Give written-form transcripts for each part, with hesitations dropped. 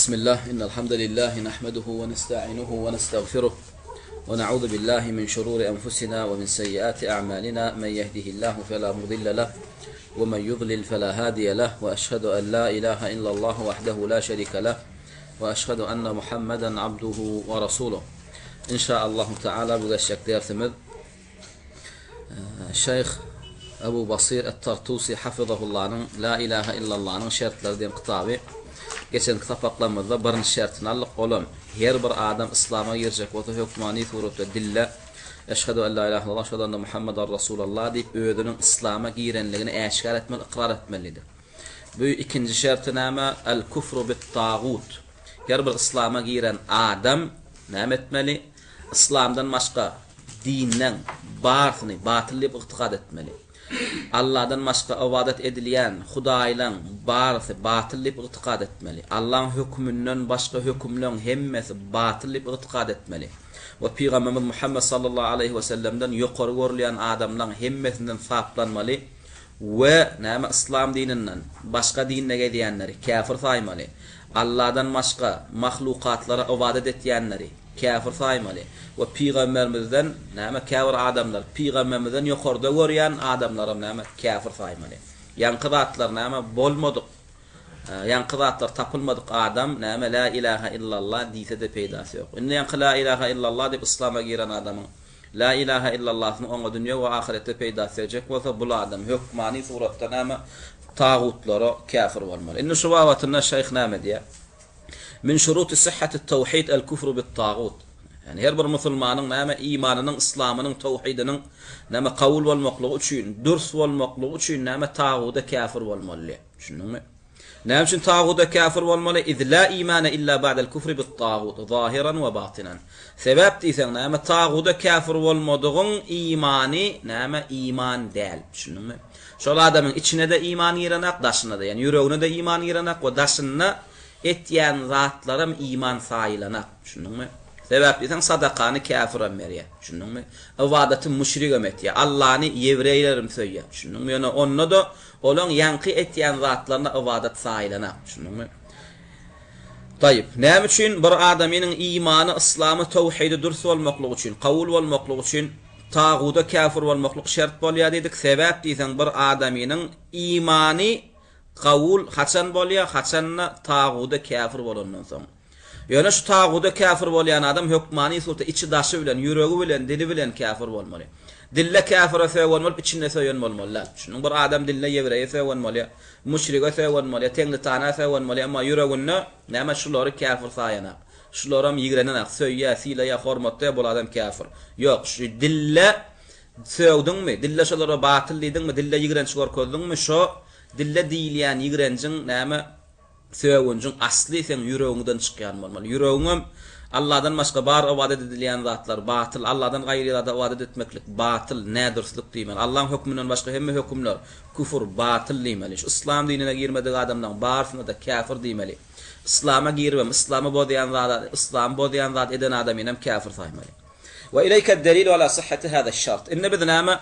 بسم الله إن الحمد لله نحمده ونستعينه ونستغفره ونعوذ بالله من شرور أنفسنا ومن سيئات أعمالنا من يهده الله فلا مضل له ومن يضلل فلا هادي له وأشهد أن لا إله إلا الله وحده لا شريك له وأشهد أن محمدا عبده ورسوله إن شاء الله تعالى bu dersimiz Şeýh Ebu Basyr et-Tartusy hafizahullanyň La ilahe illallanyň şertleri diýen kitaby geçenki sapaklarymyzda birinji şertini aldyk. Olam, her bir adam yslama girjek bolsa hökmany suratda dille Eşhedü en la ilahe illallah, eşhedü enne Muhammeden Rasulallah diýip özüniň yslama girenligini äşgär etmeli, ykrar etmelidir. Bu ikinji şerti näme? El-kufru bit-tagut. Her bir yslama giren adam näme etmeli? Yslamdan başga dinleň barsyny batyl diýip ygtykad etmeli. Alladan başga ybadat edilýän hudaýlaň barysy batyl diýip ygtykad etmeli. Allaň höküminden başga hökümleň hemmesi batyl diýip ygtykad etmeli. We Pygamberimiz Muhammet sallallahu aleýhi we sellemden ýokary görülýän adamlaň hemmesinden saplanmaly we näme yslam dininden başga dinde gezýänleri käfir saýmaly. Alladan başga mahlukatlara ybadat etýänleri käfir saýmaly we pygamberimizden näme käbir adamlar pygamberimizden ýokarda görýän adamlaram näme käfir saýmaly. Ýaňky zatlar näme bolmadyk ýaňky zatlar tapylmadyk adam näme la ilaha illallah diýsede peýdasy ýok. Indi ýaňky la ilaha illallah diýip yslama giren adamyň la ilaha illallahynyň oňa dünýe we ahyretde peýdasy degjek bolsa bul adam hökmany suratda näme tagutlara käfir bolmaly. Indi şu babatynda şeýh näme diýýär? Min şuruti syhhatit tawhid el kufru bit tagut. Ýagny her bir musulmanyň näme imanynyň, yslamynyň, tawhidynyň näme kabul bolmaklygy üçin, dürs bolmaklygy üçin näme taguda käfir bolmaly. Düşündiňmi? Näme üçin taguda käfir bolmaly? Iz la imana illa ba'del kufri bit tagut, zahiran we batynan. Sebäp diýseň näme taguda käfir bolmadygyň imany näme iman däl. Düşündiňmi? Şol adamyň içine-de iman girenak, daşyna-da, ýagny ýüregine-de iman girenak we daşynda etýän zatlaram iman saýylanak. Düşündiňmi? Sebäp diýseň, sadakany käfirem berýär. Düşündiňmi? Ybadaty müşrigem etýär. Allany ýewreýlerem söýýär. Düşündiňmi? Ýöne onda-da olaň ýaňky etýän zatlaryna ybadat saýylanak. Düşündiňmi? Taýyp. Näme üçin bir adamynyň imany, yslamy, towhidi dürs bolmaklygy üçin, kabul bolmaklygy üçin Taguda käfir bolmaklyk şert bolýar diýdik. Sebäp diýseň bir adamynyň imany kabul haçan bolýar, haçanda taguda käfir bolandan soň. Ýöne şu taguda käfir bolýan adam hökmany suratda içi daşy bilen, ýüregi bilen, dili bilen käfir bolmaly. Dilde käfire sögen bolup içinde söýen bolmaly däl. Düşündiň bir adam dilde ýewreýe sögen bolýar, müşrige sögen bolýar, teňritana sögen bolýar emma ýüreginde näme şulary käfir saýanak. Şularam ýigrenenak, söýýä, sylaýa, hormatlaýa bul adam käfir. Ýok, şu dille sögdüňmi, dille şolara batyl diýdiňmi, dille ýigrenç görkezdiňmi, şo dille diýilýän ýigrenjiň näme sögünjiň asly seň ýüregiňden çykýan bolmaly. Ýüregiňem Alladan başga bar ybadat edilýän zatlar batyl, Alladan gaýry zada ybadat etmeklik batyl, nädürslik diýmeli. Allaň hökmünden başga hemme hökümler küfür, batyl diýmeli. Şu yslam dinine girmedik adamlaň barysyna-da käfir diýmeli. Yslama giribem, yslamy bozýan zada, yslamy bozýan zat eden adamynam käfir saýmaly. We ileýke delilu ala syhhati hada şart. Indi biz näme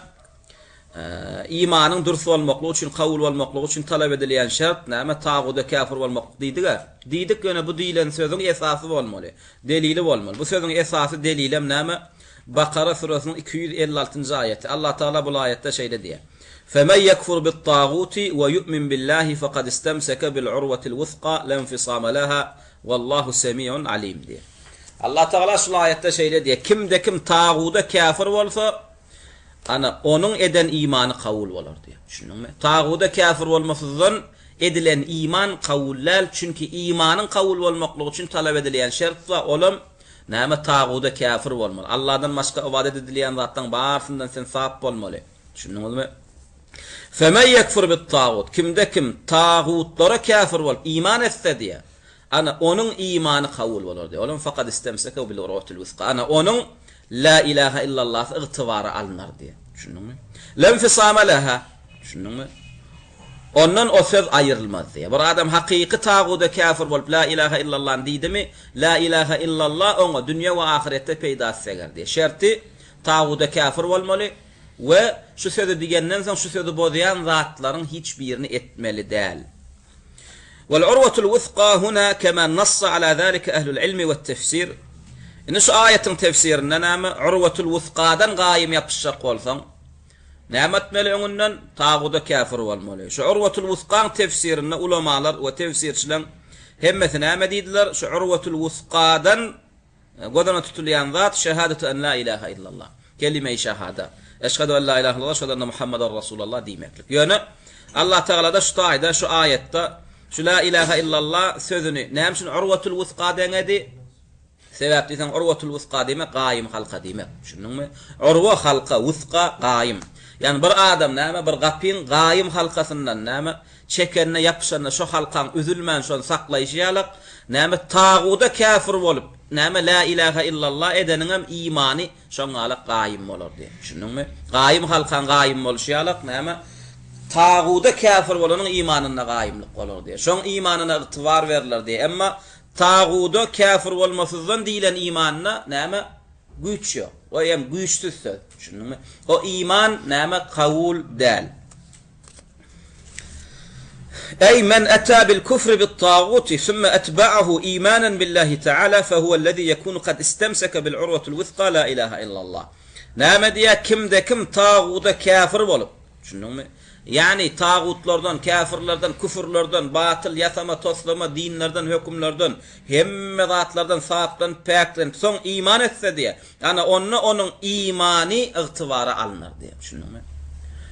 imanyň dürs bolmaklygy üçin, kabul bolmaklygy üçin talap edilýän şert näme? Taguda käfir bolmaklyk diýdik-ä. Diýdik, ýöne bu diýlen sözüň esasy bolmaly, delili bolmaly. Bu sözüň esasy delilem näme? Bakara süresiniň 256-njy aýaty. Allah Tagala bul aýatda şeýle diýýär. Femen ýekfur bit-taguti we ýu'min billahi fekad istemseke bil-urwatil wusga la infisama laha wallahu semi'un alim diýýär. Allah Tagala şul aýatda şeýle diýýär, Kimde-kim taguda käfir bolsa, ana, onuň eden imany kabul bolar diýýär. Düşündiňmi? Taguda käfir bolmasyzdan edilen iman kabul däl, çünki imanyň kabul bolmaklygy üçin talap edilýän şert bar, olam näme taguda käfir bolmaly. Allahdan başga ybadat edilýän zatlaryň barysyndan sen sap bolmaly. Düşündiňizmi? Femen ýekfur bit-tagut, kimde-kim tagutlara käfir bolup iman etse diýýär, ana, onuň imany kabul bolar diýýär. Olam fakad istemseke bil urwatil wusga. Ana, onuň la ilaha illallasy ygtybara alnar diýýär. Düşündiňmi? Lenfisama leha. Düşündiňmi? Ondan o söz aýrylmaz diýýär. Bir adam hakyky taguda käfir bolup la ilaha illallany diýdimi, la ilaha illallah oňa dünýe we ahyretde peýdasy deger diýýär. Şerti taguda käfir bolmaly. We şu sözi diýenden soň şu sözi bozýan zatlaryň hiç birini etmeli däl. Wal urwatul wusga huna kema nassa ala zalika ahlul ilmi wat tefsir. Indi şu aýatyň tefsirinde näme? Urwatul wusgadan gaýym ýapyşjak bolsaň, näme etmeli öňünden? Taguda käfir bolmaly. Şu urwatul wusgaň tefsirinde ulamalar we tefsirçileň hemmesi näme diýdiler? Şu urwatul wusgadan Göz öňünde tutulýan zat, Şehadetü en la ilahe illallah. Kelime-i şehada. Eşhedü en la ilahe illallah, eşhedü enne Muhammeden Resulallah diýmeklik. Ýöne Allah Tagala-da şu taýda, şu aýatda şu la ilahe illallah sözüni näme üçin Urwatul Wusga deňedi? Sebäp diýseň, Urwatul Wusga diýmek gaýym halka diýmek. Düşündiňmi? Urwa halka, wusga gaýym. Ýagny bir adam näme, bir gapyň gaýym halkasyndan näme, Çekende, ýapyşanda şo halkaň üzülmän şony saklaýşy ýalak, näme taguda käfir bolup, näme lä ilähä illallah edeniňem imany şoňňalak gaýym bolar diýen. Düşündiňmi? Gaýym halkaň gaýym bolşy ýalak, näme taguda käfir bolanyň imanynda gaýymlyk bolar diýen. Şoň imanyna ygtybar berler diýen. Emma taguda käfir bolmasyzdan diýlen imanda näme güýç ýok. O hem güýçsüz söz. Düşündiňmi? O iman näme kabul däl. Eý men eta bil kufri bit taguti sümme etba'ahu imanen billahi teala fehuwellezî yekûnu kad istemseke bil urwetil wusga la ilahe illallah. Näme diýýär, kimde kim taguda käfir bolup, düşündiňmi? Ýagny tagutlardan, käfirlerden, küfürlerden, batyl, ýasama, toslama dinlerden, hökümlerden, hemme zatlardan saplanyp, päklenip, soň iman etse diýýär, Ana, onda onuň imany ygtybara alnar diýýär. Düşündiňmi?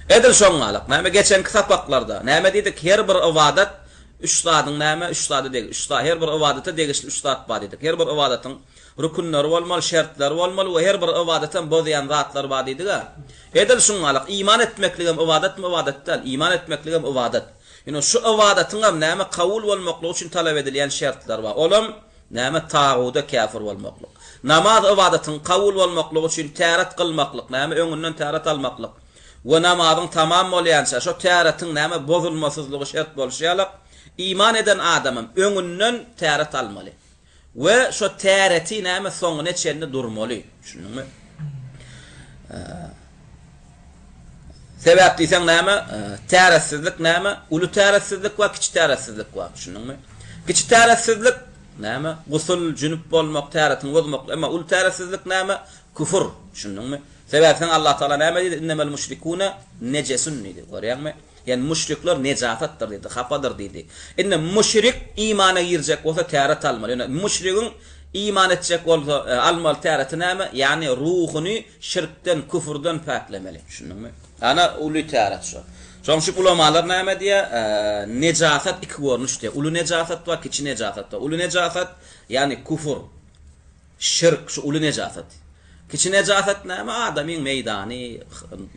Edil şoňňalak. Näme, geçenki sapaklarda näme diýdik? Her bir ybadat üç zadyň näme? Üç zada deg, üç zat, her bir ybadata degişli üç zat bar diýdik. Her bir ybadatyň rükünleri bolmaly, şertleri bolmaly we her bir ybadatam bozýan zatlar bar diýdik-ä. Edil şuňňalak, iman etmekligem ybadatmy, ybadat däl. Iman etmekligem ybadat. Ýöne şu ybadatyňam näme, kabul bolmaklygy üçin talap edilýän şertleri bar. Olam Näme taguda käfir bolmaklyk. Namaz ybadatyň kabul bolmaklygy üçin täret kylmaklyk, näme öňünden täret almaklyk we namazyň tamam bolýança şo täretiň näme bozulmasyzlygy şert bolşy ýalak, iman eden adamam öňünden täret almaly we şo täreti näme soňuna çenli durmaly. Düşündiňmi? Sebäp diýseň näme? Täretsizlik näme? Uly täretsizlik bar, kiçi täretsizlik bar. Düşündiňmi? Kiçi täretsizlik näme? Gusul, jünüp bolmak, täretiňi bozmak. Emma uly täretsizlik näme? Küfür. Düşündiňmi? Sebäp diýseň Allah Tagala näme diýdi? Innemel müşrikune nejesun diýdi. Görýäňmi? Ýagny müşrikler nejasatdyr diýdi, hapadyr diýdi. Indi müşrik imana girjek bolsa täret almaly. Ýöne müşrigiň iman etjek bolsa almaly täreti näme? Ýagny ruhuny Şirkden, küfürden päklemeli. Düşündiňmi? Ana, uly täret şo. Şonuň üçin ulamalar näme diýýär? Nejasat iki görnüş diýýär. Uly nejasat bar, kiçi nejasat bar. Uly nejasat, ýagny küfür, şirk, şu uly nejasat. Kiçi nejasat näme? Adamyň meýdany,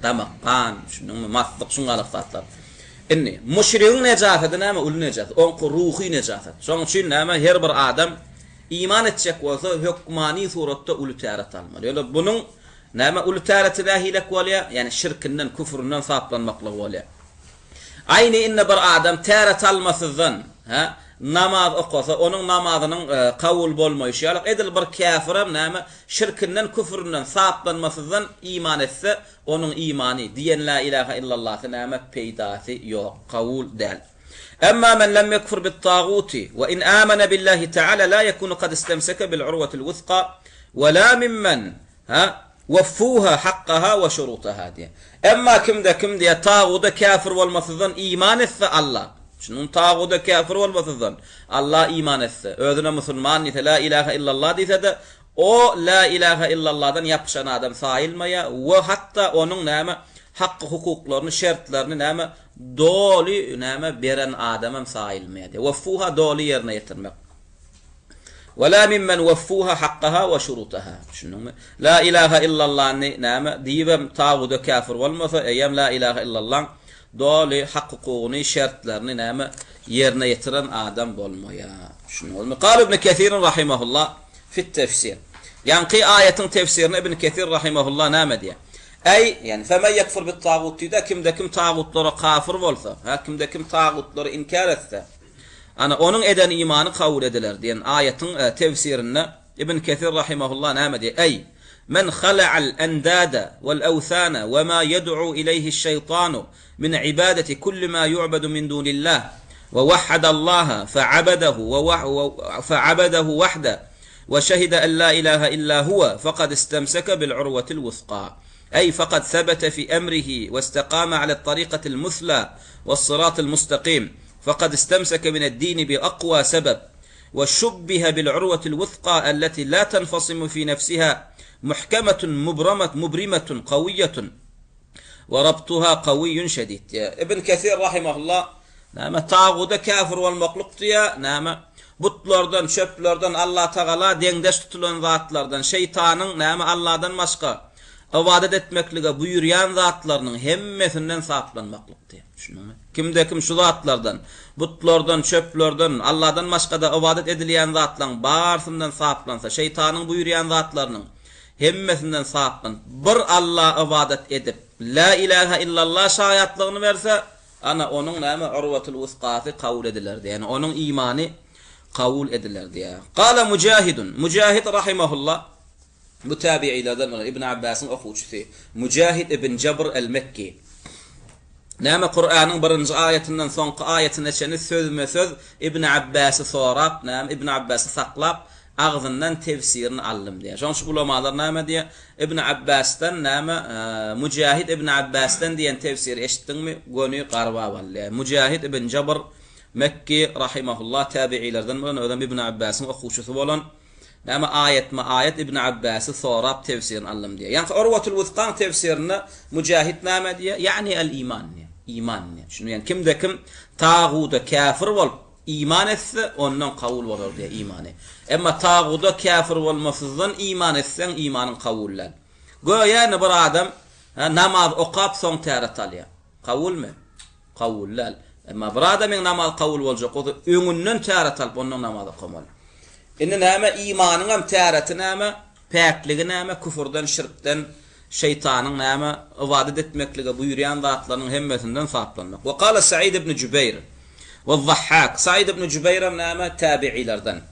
damak, gan, düşündiňmi? Maslyk, şuň ýaly zatlar. Indi, müşrigiň nejasady näme? Uly nejasat. Oňky ruhy nejasat. Şonuň üçin näme? Her bir adam Iman etjek bolsa, hökmany suratda uly täret almaly. Ýöne bunuň, näme, uly täreti nähilek bolýar? Ýagny şirkinden, küfründen saplanmaklygy bolýar. Aýny indi bir adam täret almasyzdan, hä, namaz okasa, onuň namazynyň kabul bolmaýşy ýaly, edil bir käfirem, näme, şirkinden, küfründen saplanmasyzdan iman etse, onuň imany, diýen lä ilähä illallasy, näme, peýdasy ýok, kabul däl. Emma men lem yekfur bit-taguti we in amene billahi teala la yekunu kad istemseke bil urwetil wusga we la mimmen ha weffuha hakkaha we şurutaha diýýär. Emma kimde kim diýýär taguda käfir bolmasyzdan iman etse Alla, şunuň taguda käfir bolmasyzdan Alla iman etse, özüne musulman diýse, la ilahe illallah diýse-de, O Lä ilähä illalladan ýapyşan adam saýylmaýar we hatda onuň näme haky-hukuklaryny, şertlerini näme doly näme beren adamam saýylmaýar diýýär. Weffuha doly ýerine ýetirmek. We lä mimmen weffuha hakkaha we şurutaha. Düşündiňmi? Lä ilähä illallany näme diýibem taguda käfir bolmasa, eýýäm lä ilähä illallaň doly hak-hukugyny, şertlerini näme ýerine ýetiren adam bolmaýar. Düşündiňizmi? Kale Ibn Kesirin rahimehullah Fit tefsir. Ýaňky aýatyň tefsirinde Ibn Kesir rahimehullah näme diýýär? Äý, ýagny, femen ýekfur bit tagut diýdi-de, kimde-kim tagutlara kafyr bolsa, hä, kimde-kim tagutlary inkär etse, ana, onuň eden imany kabul ediler diýen aýatyň tefsirinde Ibn Kesir rahimehullah näme diýýär? Äý, men hala'al endada wal awsana we ma ýed'u ileýhiş-şeýtanu min ibadeti kulli ma yu'badu min dunillah. We wahhadallaha fe'abedehu we fe'abedehu wahde we şehide en la ilahe illa huwe fekad istemseke bil urwetil wusqa. Eý fekad sebete fi emrihi we istekame alet tarikatil musla we syratil mustakim fekad istemseke mined-dini bi akwa sebeb we şubbihe bil urwetil wusqa elleti la tenfasimu fi nefsiha muhkemetun mubremet mubrimetun kawiyyetun We rabtuha kawiýun şedid diýýär. Ibn Kesir rahimehullah, Näme, taguda käfir bolmaklyk diýýär, näme, butlardan, çöplerden, Allatagala deňdeş tutulan zatlardan, şeýtanyň, näme, Alladan başga ybadat etmeklige buýurýan zatlarynyň hemmesinden saplanmaklyk diýýär. Düşündiňmi? Kimde-kim şu zatlardan, butlardan, çöplerden, Alladan başga-da ybadat edilýän zatlaryň barsyndan saplansa, şeýtanyň buýurýan zatlarynyň hemmesinden saplanyp, bir Alla ybadat edip, Lä ilähe illallah şaýatlygyny berse, ana, onuň näme, urwatul wusgasy kabul ediler diýýär. Ýagny onuň imany kabul ediler diýýär. Gala Mujahidun, Mujahid rahimehullah, bu täbiilerden bolan Ibn Abbasyň okuwçysy, Mujahid ibn Jabr el-Mekki. Näme Kuranyň birinji aýatyndan soňky aýatyna çenli sözme-söz Ibn Abbasy sorap, näme Ibn Abbasy saklap, agzyndan tefsirini aldym diýýär. Şonuň üçin ulamalar näme diýýär? Ibn Abbasdan näme Mujahid ibn Abbasdan diýen tefsiri eşitdiňmi, göni garbap al diýýär. Mujahid ibn Jabr Mekki rahimahullah täbiilerden bolan, özem Ibn Abbasyň okuwçysy bolan. Näme aýatma aýat Ibn Abbasy sorap tefsirini aldym diýýär. Ýaňky Urwatul Wusgaň tefsirinde Mujahid näme diýýär? Ýa'ni el-iman diýýär. Iman diýýär. Şuny ýagny kimde-kim taguda käfir bolup iman etse, ondan kabul bolar diýýär imany. Emma taguda käfir bolmasyzdan iman etseň imanyň kabul däl. Göýä indi bir adam namaz okap soň täret alýar. Kabulmy? Kabul däl. Emma bir adamyň namazy kabul boljak bolsa, öňünden täret alyp, ondan namaz okamaly. Indi näme, imanyňam täreti näme, päkligi näme, küfürden, şirkden, şeýtanyň näme, ybadat etmeklige buýurýan zatlarynyň hemmesinden saplanmak. We kala Said ibn Jubeýr we Zahhak. Said ibn Jubeýrem näme, täbiilerden.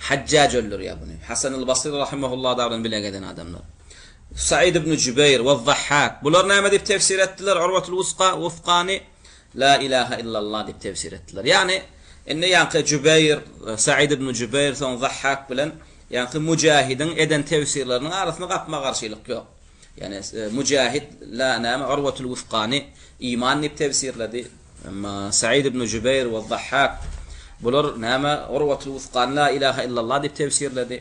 Hajjaj öldürýär buny. Hasanul Basry rahimehullah dagy bilen bile gezen adamlar. Said ibn Jübeýr we Zahhak. Bular näme diýip tefsir etdiler Urwatul Wusga, Wusgany? La ilaha illallah diýip tefsir etdiler. Ýagny, indi ýaňky Jübeýr, Said ibn Jübeýr, soň Zahhak bilen ýaňky Mujahidiň eden tefsirleriniň arasynda gapma-garşylyk ýok. Ýagny, Mujahid la näme Urwatul Wusgany iman diýip tefsirledi. Emma Said ibn Jübeýr we Zahhak bular näme Urwatul Wusgany la ilaha illallah diýip tefsirledi.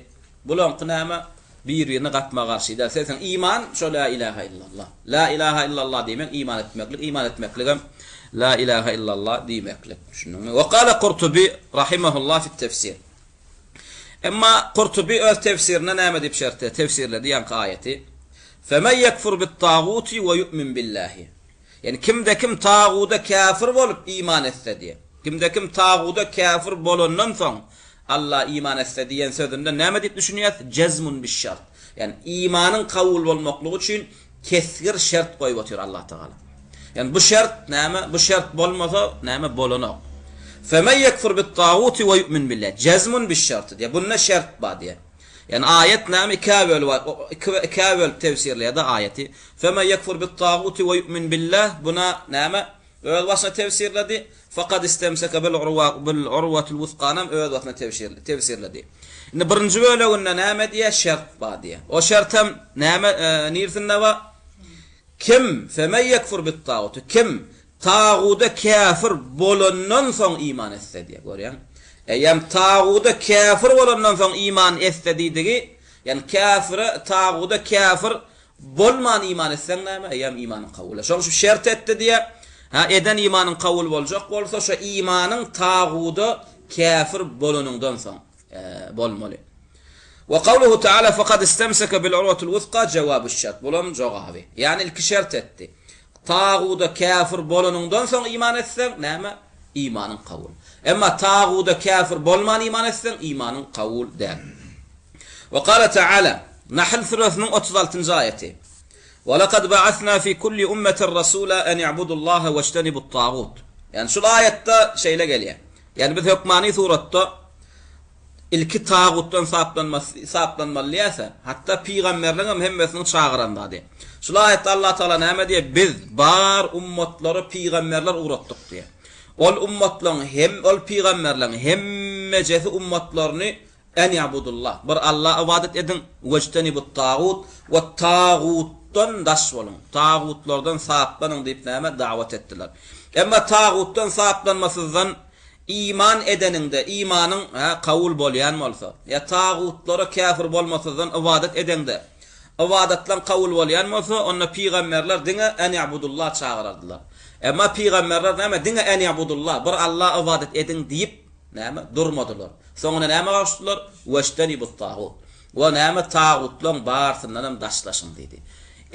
Bulaňky näme? Bir-birine gapma-garşy däl. Serseň iman şo la ilaha illallah. La ilaha illallah diýmek iman etmeklik, iman etmekligem la ilaha illallah diýmeklik. Düşündiňmi? Wa gala Kurtubi rahimehullah fit tefsir. Emma Kurtubi öz tefsirinde näme diýip şerte tefsirledi ýaňky aýaty? Femen yekfur bit-taguti we yu'min billahi. Ýagny kimde-kim taguda käfir bolup iman etse diýýär. Kimde-kim taguda käfir bolandan soň Alla iman etse diýen sözünden näme diýip düşünýäs? Jezmun biş-şart. Ýagny imanyň kabul bolmaklygy üçin kesgir şert goýup otyr Allah Tagala. Ýagny bu şert näme? Bu şert bolmasa näme bolanok. Femen yekfur bit-taguti we yu'min billah. Jezmun biş-şart diýýär. Bunda şert bar diýýär. Ýagny aýat näme ikä bölüp ikä bölüp tefsirleýär-de aýaty. Femen yekfur bit-taguti we yu'min billah buna näme öz başyna tefsirledi. Fakad istemseke bil urwa bil urwatil wusganam öz başyna tefsirledi. Indi birinji böleginde näme diýýär? Şert bar diýýär. O şertem näme nirsinde bar? Kim femen yekfur bit-taguti kim Taguda käfir bolandan soň iman etse diýýär, görýäňmi? Eýýäm taguda käfir bolandan soň iman etse diýdigi, ýagny käfire, taguda käfir bolman iman etseň näme, eýýäm imanyň kabul. Şonuň üçin şert etdi diýýär. Ha, eden imanyň kabul boljak bolsa, şo imanyň taguda käfir bolanyňdan soň bolmaly. Wa kawluhu taala faqad istemseke bil urwatil wusqa jawabuş şert. Bulam jogaby. Ýagny ilki şert etdi. Taguda käfir bolanyňdan soň iman etseň, näme? Imanyň kabul. Emma taguda käfir bolman iman etseň, imanyň kabul däl. Wa kala taala, Nahl süresiniň 36-njy aýaty. Wa laqad ba'asna fi kulli ummetin rasula en i'budullaha wejtenibut tagut. Ýagny şul aýatda şeýle gelýär. Ýagny biz hökmany suratda Ilki tagutdan saplanmaly diýýärse, hatda pygamberleriňem hemmesiniň çagyran zady. Şul aýatda Allah Tagala näme diýýär? Biz bar ummatlara pygamberler ugratdyk diýýär. Ol ummatlaryň hem ol pygamberleriň hemmejesi ummatlaryny En i'budullah, bir Alla ybadat ediň, wejtenibut tagut, we tagutdan daş boluň, tagutlardan saplanyň diýip näme dawat etdiler. Emma tagutdan saplanmasyzdan iman edeniňde imanyň hä kabul bolýan bolsa, ýa tagutlara käfir bolmasyzdan ybadat edeňde ybadatlaň kabul bolýan bolsa, onda pygamberler diňe En i'budullah çagyrardylar. Emma pygamberler näme diňe En i'budullah, bir Alla ybadat ediň diýip Näme? Durmadylar. Soňunda näme goşdular? Weçtenibut-tagut. We näme? Tagutlaryň barsyndanam daşlaşyň diýdi.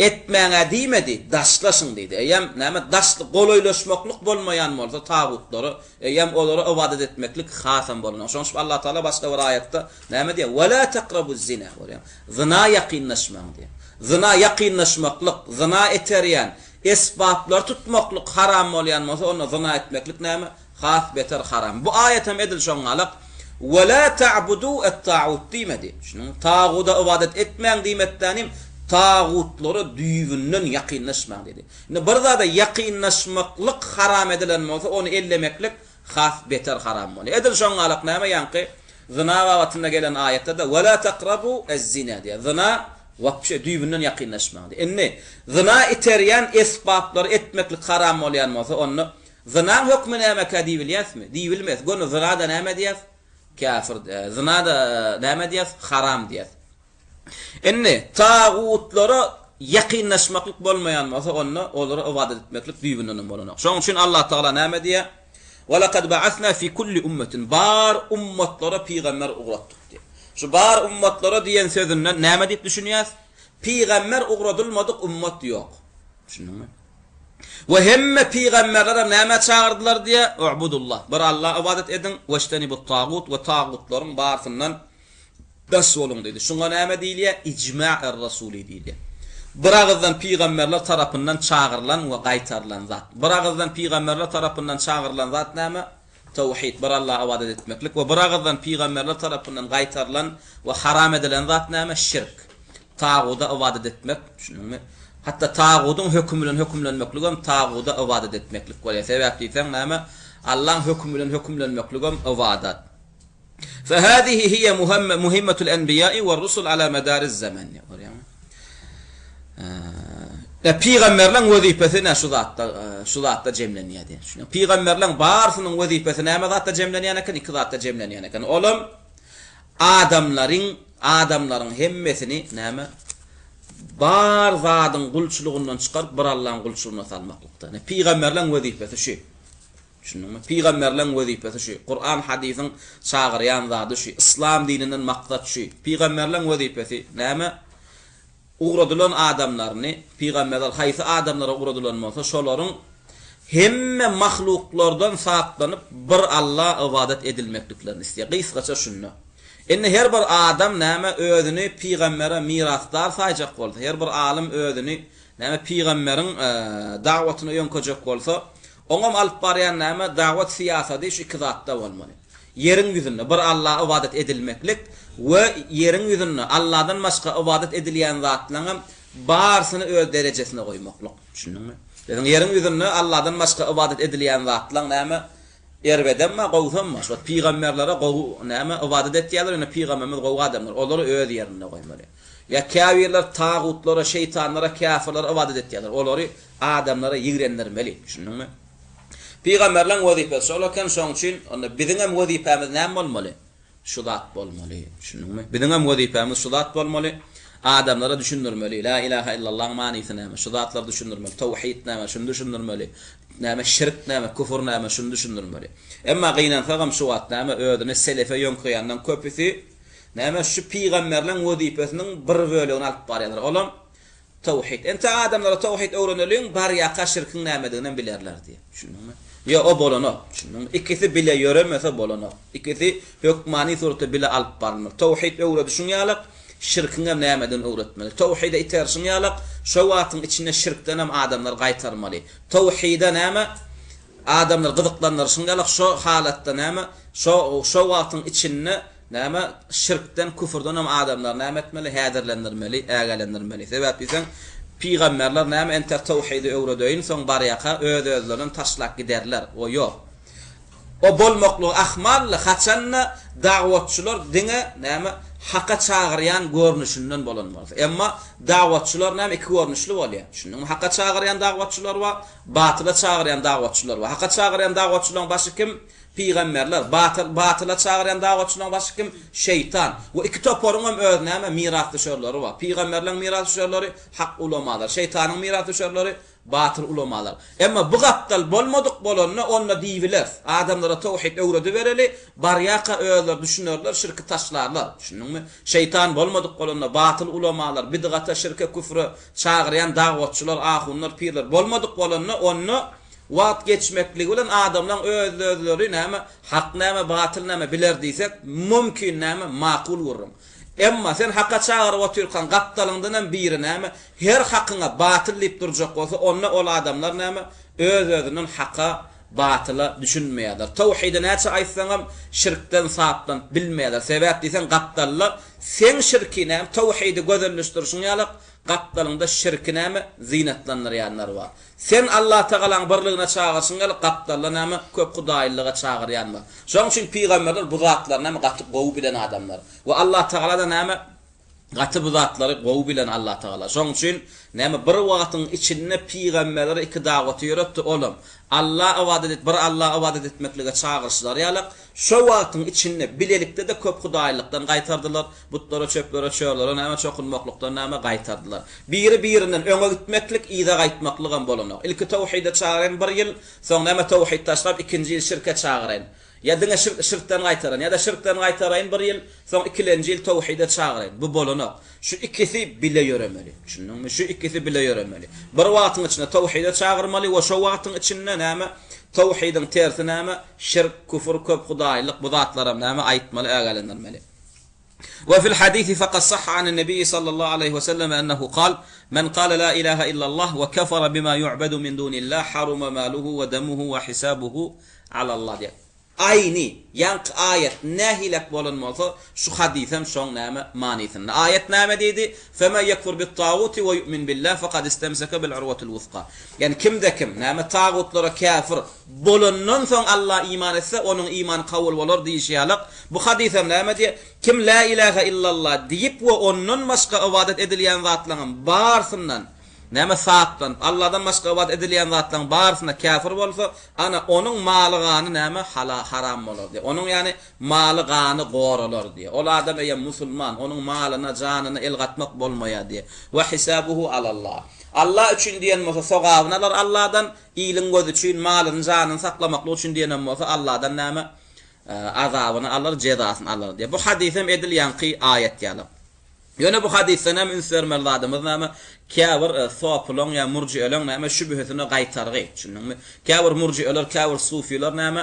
Etmäň-ä diýmedi, daşlaşyň diýdi. Eýýäm, näme, daş, golaýlaşmaklyk bolmaýan bolsa tagutlara, eýýäm olara ybadat etmeklik hasam bolanok. Şonuň üçin Allatagala başga bir aýatda näme diýýär? Ve lâ tekrabuz-zina. Görýäňmi? Zyna ýakynlaşmaň diýýär. Zyna ýakynlaşmaklyk, zyna iterýän esbaplary tutmaklyk haram bolýan bolsa, onda zyna etmeklik näme? Has beter haram. Bu aýat hem edil şoňňalak, Ve lâ ta'budû et-tâ'ut diýmedi. Düşündiňmi? Taguda ybadat etmäň diýmekdänim, tagutlara düýbünden ýakynlaşmaň diýdi. Indi bir zada ýakynlaşmaklyk haram edilen bolsa, ony ellemeklik has beter haram bolýar. Edil şoňňalak näme ýaňky zyna babatynda gelen aýatda-da Ve lâ takrabû ez-zina diýýär. Zyna wapşe düýbünden ýakynlaşmaň diýýär. Indi zyna iterýän esbaplary etmeklik haram bolýan bolsa, onda Zynaň hökmi nämekä diýibilýäsmi? Diýibilmez. Göni zyna-da näme diýýäs? Käfir. Zyna-da näme diýýäs? Haram diýýäs. Indi tagutlara ýakynlaşmaklyk bolmaýan bolsa, onda olara ybadat etmeklik düýbünden hem bolanok. Şonuň üçin Allah Tagala näme diýýär? Ve lekad ba'asna fi kulli ummetin. Bar ummatlara pygamber ugratdyk diýýär. Şu bar ummatlara diýen sözünden näme diýip düşünýäs? Pygamber ugradylmadyk ummat ýok. Düşündiňmi? We hemme pygamberlerem nämä çagyrdylar diýýär? U'budullah, bir Alla ybadat ediň, weçtenibut tagut we tagutlaryň barsyndan daş boluň diýdi. Şuňa näme diýilýär? Ijma' er-rasuli diýilýär. Bir agyzdan pygamberler tarapyndan çagyrylan we gaýtarylan zat. Bir agyzdan pygamberler tarapyndan çagyrylan zat näme? Tawhid, bir Allaha ybadat etmeklik we bir agyzdan pygamberler tarapyndan gaýtarylan we haram edilen zat näme? Şirk. Taguda ybadat etmek, düşündiňmi? Hatda tagudyň hökümi bilen hökümlenmekligem taguda ybadat etmeklik bolýar. Sebäp diýseň näme? Allaň hökümi bilen hökümlenmekligem ybadat. Fehâzihi hiye muhimmetul enbiýâi we'r-rusul alâ medâriz-zemen. Görýäňmi? E, pygamberleň wezipesi ne şu zatda, şu zatda jemlenýär diýen. Düşünýäňmi? Pygamberleň barysynyň wezipesi näme zatda jemlenýän eken? Iki zatda jemlenýän eken. Olam adamlaryň, adamlaryň hemmesini näme? Bar zadyň gulçulygyndan çykaryp bir Allaň gulçulygyna salmaklykda. Pygamberleň wezipesi şu. Düşündiňmi? Pygamberleň wezipesi şu. Kuran hadysyň çagyrýan zady şu. Yslam dininden maksat şu. Pygamberleň wezipesi näme? Ugradylan adamlaryny, pygamberler haýsy adamlara ugradylan bolsa, şolaryň hemme mahluklardan saplanyp bir Alla ybadat edilmekliklerini isleýär. Gysgaça şunda. Indi her bir adam näme özüni pygambere mirasdar saýjak bolsa, her bir alym özüni näme pygamberiň dagwatyna ýöňkejek bolsa, Oňam alyp barýan näme, dawat syýasady şu iki zatda bolmaly. Ýeriň ýüzünde bir Allaha ybadat edilmeklik we ýeriň ýüzünde Alladan başga ybadat edilýän zatlaňam barysyny öz derejesine goýmaklyk. Düşündiňmi? Biziň ýeriň ýüzünde Alladan başga ybadat edilýän zatlaň näme, erbedem bar, gowusam bar. Şu wagt pygamberlere gowy näme, ybadat etýärler, ýöne pygamberimiz gowy adamlar, olary öz ýerinde goýmaly. Ýa käbirler tagutlara, şeýtanlara, käfirlere ybadat etýärler. Olary adamlara ýigrendirmeli. Düşündiňmi? Pygamberleň wezipesi şol eken, şoň üçin onda biziňem wezipämiz näme bolmaly? Şu zat bolmaly. Düşündiňmi? Biziňem wezipämiz şu zat bolmaly. Adamlara düşündirmeli. La ilaha illallahyň manysy näme? Şu zatlary düşündirmeli. Tawhid näme? Şuny düşündirmeli. Näme şirk näme? Küfür näme? Şuny düşündirmeli. Emma gynansagam şu wagt näme özüni selefe ýöňkeýänden köpüsi näme şu pygamberleň wezipesiniň bir bölegini alyp barýarlar. Olam Tawhid. Entek adamlara tawhid öwreneliň, barýaka şirkiň nämediginem bilerler diýip. Düşündiňmi? Ýok, o bolanok. Düşündiňmi? Ikisi bile ýöremese bolanok. Ikisi hökmany suratda bile alyp barylmaly. Tawhid öwredişiň ýalak, şirkiňem nämedigini öwretmeli. Tawhide iterişiň ýalak, şo wagtyň içinde şirkdenem adamlary gaýtarmaly. Tawhide näme? Adamlary gyzyklandyryşyň ýalak, şo halatda näme? Şo şo wagtyň içinde Näme, şirkden, küfürden hem adamlary näme etmeli? Häzirlendirmeli, ägälendirmeli. Sebäp diýseň, pygamberler näme entek tawhidi öwredeýin, soň barýaka öz-özlerinden taşlap giderler. O ýok. O bolmaklygy ahmally, haçanda dagwatçylar diňe näme haka çagyrýan görnüşinden bolan bolsa. Emma dagwatçylar näme iki görnüşli bolýar. Düşündiňmi? Haka çagyrýan dagwatçylar bar, batyla çagyrýan dagwatçylar bar. Haka çagyrýan dagwatçylaryň başy kim? Pygamberler. Batyl, batyla çagyrýan dagwatçylaryň başy kim? Şeýtan. We iki toparyň hem öz näme mirasdüşerleri bar. Pygamberleriň mirasdüşerleri hak ulamalar, şeýtanyň mirasdüşerleri Batyl ulamalar. Emma bu gapdal bolmadyk bolanda onda diýibileris. Adamlara towhid öwredibereli, barýaka özleri düşünerler, şirki taşlarlar. Düşündiňmi? Şeýtan bolmadyk bolanda, batyl ulamalar, bidgata, şirke, küfre çagyrýan dagwatçylar, ahunlar, pirler bolmadyk bolanda onda wagt geçmekligi bilen adamlaň öz-özleri näme, hak näme, batyl näme biler diýsek, mümkin näme, makul gürrüň. Emma sen haka çagyryp otyrkaň gapdalyňdanam biri näme, her hakyňa batyl diýip durjak bolsa, onda ol adamlar näme, öz-özünden haka, batyla düşünmeýärler. Towhidi näçe aýtsaňam, şirkden saplanyp bilmeýärler. Sebäp diýseň, gapdalda seň şirki näme, towhidi gözelleşdirişiň ýalak, gapdalyňda şirki näme, zynatlandyrýanlar bar. Sen Allatagalaň birligine çagyryşyň ýaly gapdalda näme köphudaýlylyga çagyrýan bar. Şonuň üçin pygamberler bu zatlary näme gaty gowy bilen adamlar. We Allatagala-da näme gaty bu zatlary gowy bilen Allatagala. Şonuň üçin näme bir wagtyň içinde pygamberlere iki dawaty ýöretdi olam Alla ybadat et bir Alla ybadat etmeklige çagyryşlary ýalak Şo wagtyň içinde bilelikde-de köphudaýlykdan gaýtardylar, butlara, çöplere, çörlere näme çokunmaklykdan näme gaýtardylar. Biri-birinden öňe gitmeklik, yza gaýtmaklygam bolanok. Ilki towhide çagyraýyn bir ýyl, soň näme towhid taşlap ikinji ýyl şirke çagyraýyn. Ýa diňe şirk şirkden gaýtaraýyn, ýa-da şirkden gaýtaraýyn bir ýyl, soň ikilenji ýyl towhide çagyraýyn. Bu bolanok. Şu ikisi bile ýöremeli. Düşündiňmi? Şu ikisi bile ýöremeli. Bir wagtyň içinde towhide çagyrmaly we şo wagtyň içinde näme? Towhidiň tersi näme? Şirk, küfür, köphudaýlyk bu zatlaram näme? Aýtmaly, ägälendirmeli. We fil hadisi faqad sahha anin nebiyyi sallallahu aleýhi we sellem ennehu kal, Men kale la ilahe illallah we kefere bima yu'bedu min dunillah haruma maluhu we demuhu we hisabuhu alallah diýýär. Aýny, ýaňky aýat nähilek bolan bolsa, şu hadysam şoň näme manysynda. Aýat näme diýdi? Femen ýekfur bit-taguti we ýu'min billah fekad istemseke bil-urwatil wusga. Ýagny kimde-kim, näme, tagutlara käfir bolandan soň Alla iman etse, onuň imany kabul bolar diýişi ýalak, bu hadysam näme diýýär? Kim Lä ilähe illallah diýip we ondan başga ybadat edilýän zatlaryň barsyndan, Näme saplanyp, Alladan başga ybadat edilýän zatlaryň barysyna käfir bolsa, ana, onuň maly-gany näme, hala, haram bolar diýýär. Onuň, ýagny, maly-gany goralar diýýär. Ol adam eýýäm musulman, onuň malyna, janyna el gatmak bolmaýar diýýär. We hisabuhu alallah. Alla üçin diýen bolsa, sogabyny alar Alladan, iliň gözi üçin, malyny, janyny saklamaklyk üçin diýenem bolsa, Alladan näme, azabyny alar, jezasyny alar diýýär. Bu hadysam edil ýaňky aýat ýaly. Ýöne bu hadysda näme üns bermeli zadymyz näme? Käbir sopylaň ýa murjieleň näme şübhesine gaýtargy, düşündiňmi? Käbir murjieler, käbir sufylar näme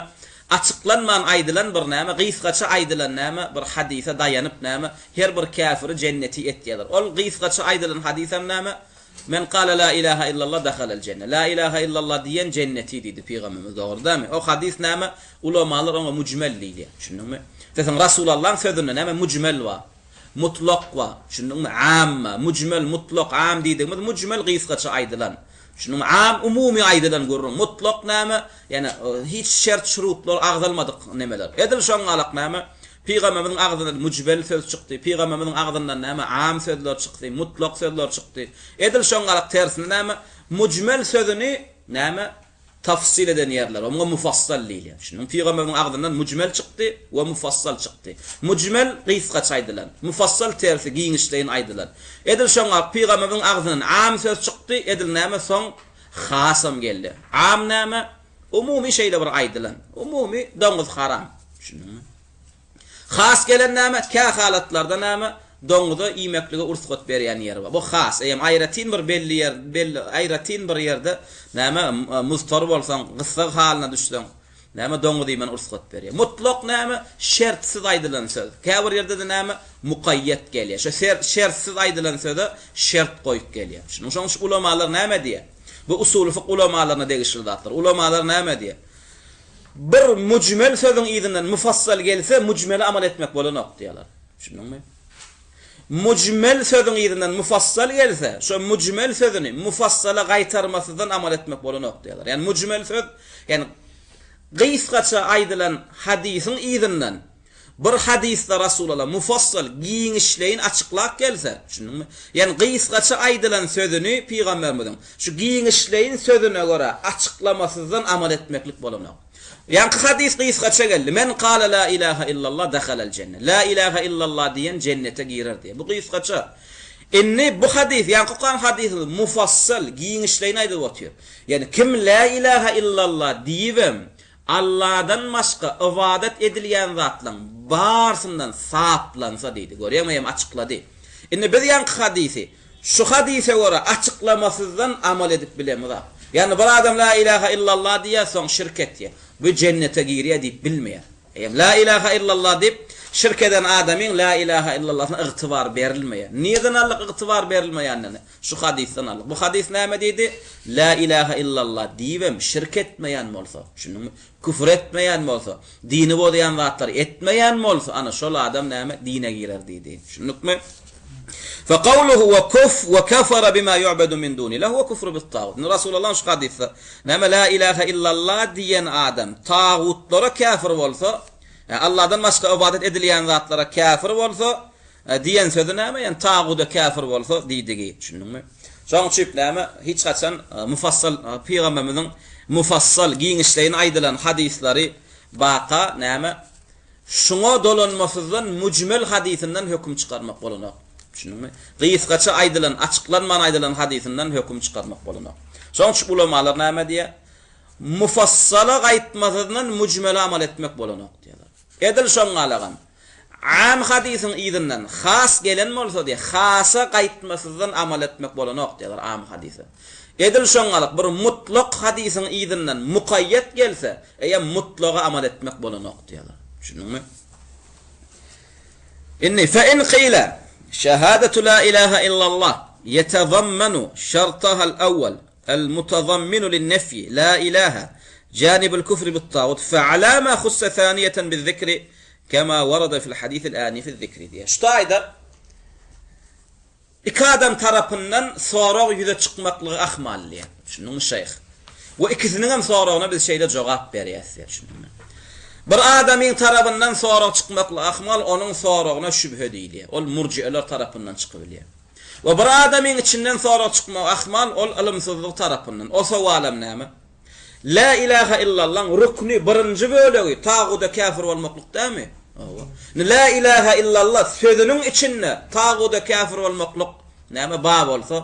açyklanman aýdylan bir näme gysgaça aýdylan näme bir hadysa daýanyp näme her bir käfiri jenneti etýärler. Ol gysgaça aýdylan hadysam näme? Men kale la ilaha illallah dahalel jenne. La ilaha illallah diýen jenneti diýdi pygamberimiz dogry dälmi? O hadys näme? Ulamalar oňa mujmel diýilýär. Düşündiňmi? Sesiň Rasulallaň sözünde näme mujmel bar? Mutlak bar. Düşündiňmi? Amma, müjmel, mutlak, am diýdigimiz müjmel gysgaça aýdylan. Düşündiňmi? Am umumy aýdylan gürrüň. Mutlak näme? Ýani hiç şert-şurutlar agzalmadyk nemeler. Edil şoňňalak näme? Pygamberimiziň agzyndan müjmel söz çykdy. Pygamberimiziň agzyndan näme? Am sözler çykdy, mutlak sözler çykdy. Edil şoňňalak tersine näme? Müjmel sözüni näme? Tafsyl eden ýerleri bar. Muňa mufassal diýilýär. Düşündiňmi? Pygamberimiziň agzyndan müjmel çykdy we mufassal çykdy. Müjmel gysgaça aýdylan. Mufassal tersi giňişleýin aýdylan. Edil şoňa pygamberimiziň agzyndan am söz çykdy, edil näme soň hasam geldi. Am näme? Umumy şeýle bir aýdylan. Umumy doňuz haram. Düşündiňmi? Has gelen näme? Kä halatlarda näme? Doňuza iýmeklige ursgat berýän ýeri bar. Bu has, eýem aýratyn bir belli ýer, belli, aýratyn bir ýerde näme, muztar bolsaň, gyssag halyna düşseň, näme, doňuz iýmän ursgat berýär. Mutlak näme? Şertsiz aýdylan söz. Käbir ýerde-de näme? Mukaýýet gelýär. Şo şertsiz aýdylan söze şert goýup gelýär. Şunuň şonuň üçin ulamalar näme diýýär? Bu usuly fyk ulamalaryna degişli zatlar. Ulamalar näme diýýär? Bir müjmel sözüň yzyndan mufassal gelse, müjmele amal etmek bolanok diýýärler. Düşündiňmi? Müjmel sözüň yzyndan mufassal gelse, şo müjmel sözüni mufassala gaýtarmasyzdan amal etmek bolanok diýýärler. Ýagny müjmel söz, ýagny. Gysgaça aýdylan hadysyň yzyndan bir hadysda Rasulalla mufassal, giňişleýin açyklap gelse, düşündiňmi? Ýagny gysgaça aýdylan sözüni pygamberimiziň şu giňişleýin sözüne görä açyklamasyzdan amal etmeklik bolanok. Ýaňky hadys gysgaça geldi, Men kale la ilahe illallah dehalel jenne. La ilahe illallah diýen jennete girer diýen. Bu gysgaça. Indi bu hadys, ýaňky okan hadysymyz mufassal, giňişleýin aýdyp otyr. Ýagny kim la ilahe illallah diýibem Alladan başga ybadat edilýän zatlaň barsyndan saplansa diýdi. Görýäňmi hem açyklady. Indi biz ýaňky hadysy şu hadysa görä açyklamasyzdan amal edip bilemizok. Ýagny bir adam la ilaha illallah diýýär soň şirk etýär. Bu jennete girýär diýip bilmeýär. Eýýäm la ilaha illallah diýip şirk eden adamyň la ilaha illallahyna ygtybar berilmeýär. Nirden aldyk ygtybar berilmeýänini? Şu hadysdan aldyk. Bu hadys näme diýdi? La ilaha illallah diýibem şirk etmeýän bolsa, düşündiňmi? Küfür etmeýän bolsa, dini bozýan zatlary etmeýän bolsa, ana şol adam näme? Dine girer diýdi. Düşündikmi? Fe kawluhu we kuf we kefere bima yu'bedu min dunillahi huwa kufru bit tagut. Indi Rasulullah şu hadysda näme la ilaha illallah diýen adam tagutlara käfir bolsa, Allahdan başga ybadat edilýän zatlara käfir bolsa, Diýen sözi näme? Ýagny taguda käfir bolsa diýdigi. Düşündiňmi? Şonuň üçin näme? Hiç haçan mufassal pygamberimiziň mufassal giňişleýin aýdylan hadyslary baka näme? Şuňa dolanmasyzdan müjmel hadysyndan höküm çykarmak bolanok. Düşündiňmi? Gysgaça aýdylan, açyklanman aýdylan hadysyndan höküm çykarmak bolanok. Şonuň üçin ulamalar näme diýýär? Mufassala gaýtmasyzdan müjmele amal etmek bolanok diýýärler. Edil şoňňalagam, Am hadysyň yzyndan has gelen bolsa diýýär, hasa gaýtmasyzdan amal etmek bolanok diýýärler am hadysa. Edil şoňňalyk bir mutlak hadysyň yzyndan mukaýýet gelse, eýýäm mutlaga amal etmek bolanok diýýärler. Düşündiňmi? Indi fe in qila şehadatu la ilaha illallah ýetezammenu şartahal awwal El-mutazamminu lin-nefyi, la ilaha, janibul kufri bit-tagut, fe-ala ma hussa thaniyeten biz-zikri, kema warada fil-hadisil anifiz-zikri diýýär. Şu taýda iki adam tarapyndan sorag ýüze çykmaklygy ahmal diýýär. Düşündiňmi, şeýh? We ikisiniň hem soragyna biz şeýle jogap berýäs diýýär. Düşündiňmi? Bir adamyň tarabyndan sorag çykmaklygy ahmal, onuň soragyna şübhe diýilýär. Ol murji'eler tarapyndan çykybilýär. We bir adamyň içinden sorag çykmagy ahmal, ol ylymsyzlyk tarapyndan. O sowalam näme? Lä ilähe illallaň rükni, birinji bölegi, taguda käfir bolmaklyk dälmi? Hawa. Indi lä ilähe illallah sözüniň içinde taguda käfir bolmaklyk näme bar bolsa,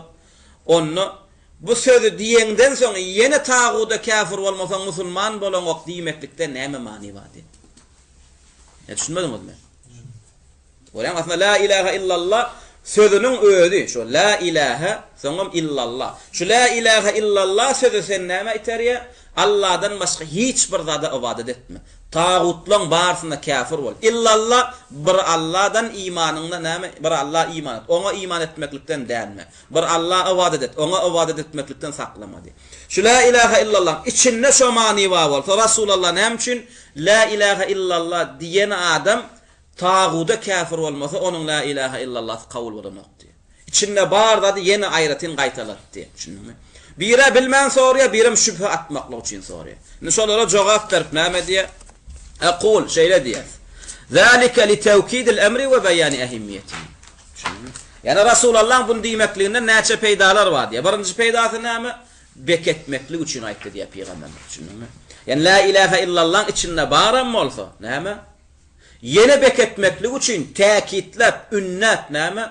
onda bu sözi diýeňden soň ýene taguda käfir bolmasaň musulman bolaňok diýmeklikde näme many bar diýip. Ýa düşünmediňizmi? Görýäňmi, aslynda la ilahe illallah sözüniň özi, şu la ilahe, soňam illallah. Şu la ilahe illallah sözi seni nämä iterýär? Allahdan başga hiç bir zada ybadat etme. Tagutlaň barysyna käfir bol. Illallah, bir Allahdan imanyňda näme? Bir Allaha iman et. Oňa iman etmeklikden dänme. Bir Allaha ybadat et. Oňa ybadat etmeklikden saklama diýip. Şu la ilahe illallahyň içinde şo many bar bolsa, Rasulallah näme üçin la ilahe illallah diýen adam Taguda käfir bolmasa onuň la ilaha illallasy kabul bolanokdy. Içinde bar zady ýene aýratyn gaýtalatdy. Düşündiňmi? Birä bilmän soraýar, birem şübhe atmaklyk üçin soraýar. Indi şolara jogap berip näme diýýär? Ekul, şeýle diýýär. Zalike li tewkidil emri we beýani ehimmiýetihi. Düşündiňmi? Ýagny Rasulallaň bunu diýmekliginden näçe peýdalar bar diýýär. Birinji peýdasy näme? Beketmeklik üçin aýtdy diýýär pygamberimiz. Düşündiňmi? Ýagny la ilaha illallaň içinde baram bolsa, näme? Ýene beketmeklik üçin täkitläp, ündäp näme?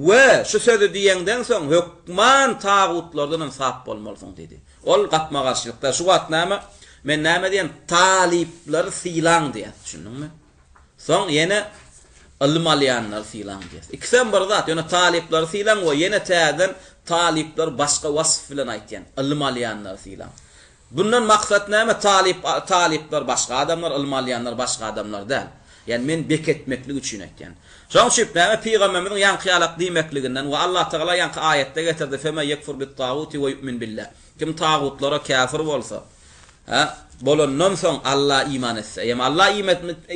We şu sözi diýeňden soň hökman tagutlardan hem sap bolmalysyň diýdi. Ol gapma-garşylykda şu wagt näme? Men näme diýen? Talyplary sylaň diýýär. Düşündiňmi? Soň ýene ylym alýanlary sylaň diýýär. Ikisem bir zat, ýöne talyplary sylaň we ýene täzeden talyplary başga wasf bilen aýtýan, ylym alýanlary sylaň. Bundan maksat näme talyp talyplar başga adamlar ylym alýanlar başga adamlar däl. Ýani men beketmeklik üçin aýtýan. Şoň üçin näme pygamberimiziň ýaňky ýalak diýmekliginden we Allah Tagala ýaňky aýatda getirdi feme yekfur bit taguti we yu'min billah. Kim tagutlara käfir bolsa, hä, bolandan soň Alla iman etse, eýýäm Alla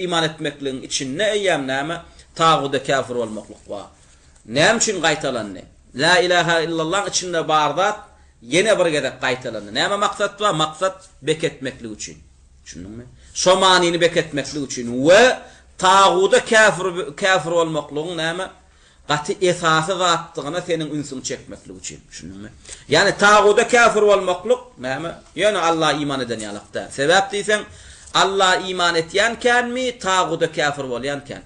iman etmekligiň içinde eýýäm näme taguda käfir bolmaklyk bar. Näme üçin gaýtalandy? La ilaha illallaň içinde bar zat Ýene bir gezek gaýtalandy. Näme maksat bar? Maksat beketmeklik üçin. Düşündiňmi? Şo manyny beketmeklik üçin we taguda käfir käfir bolmaklygyň näme? Gaty esasy zatdygyna seniň ünsüňi çekmeklik üçin. Düşündiňmi? Ýagny taguda käfir bolmaklyk näme? Ýöne Alla iman eden ýalak däl. Sebäp diýseň, Alla iman etýän känmi, taguda käfir bolýan kän?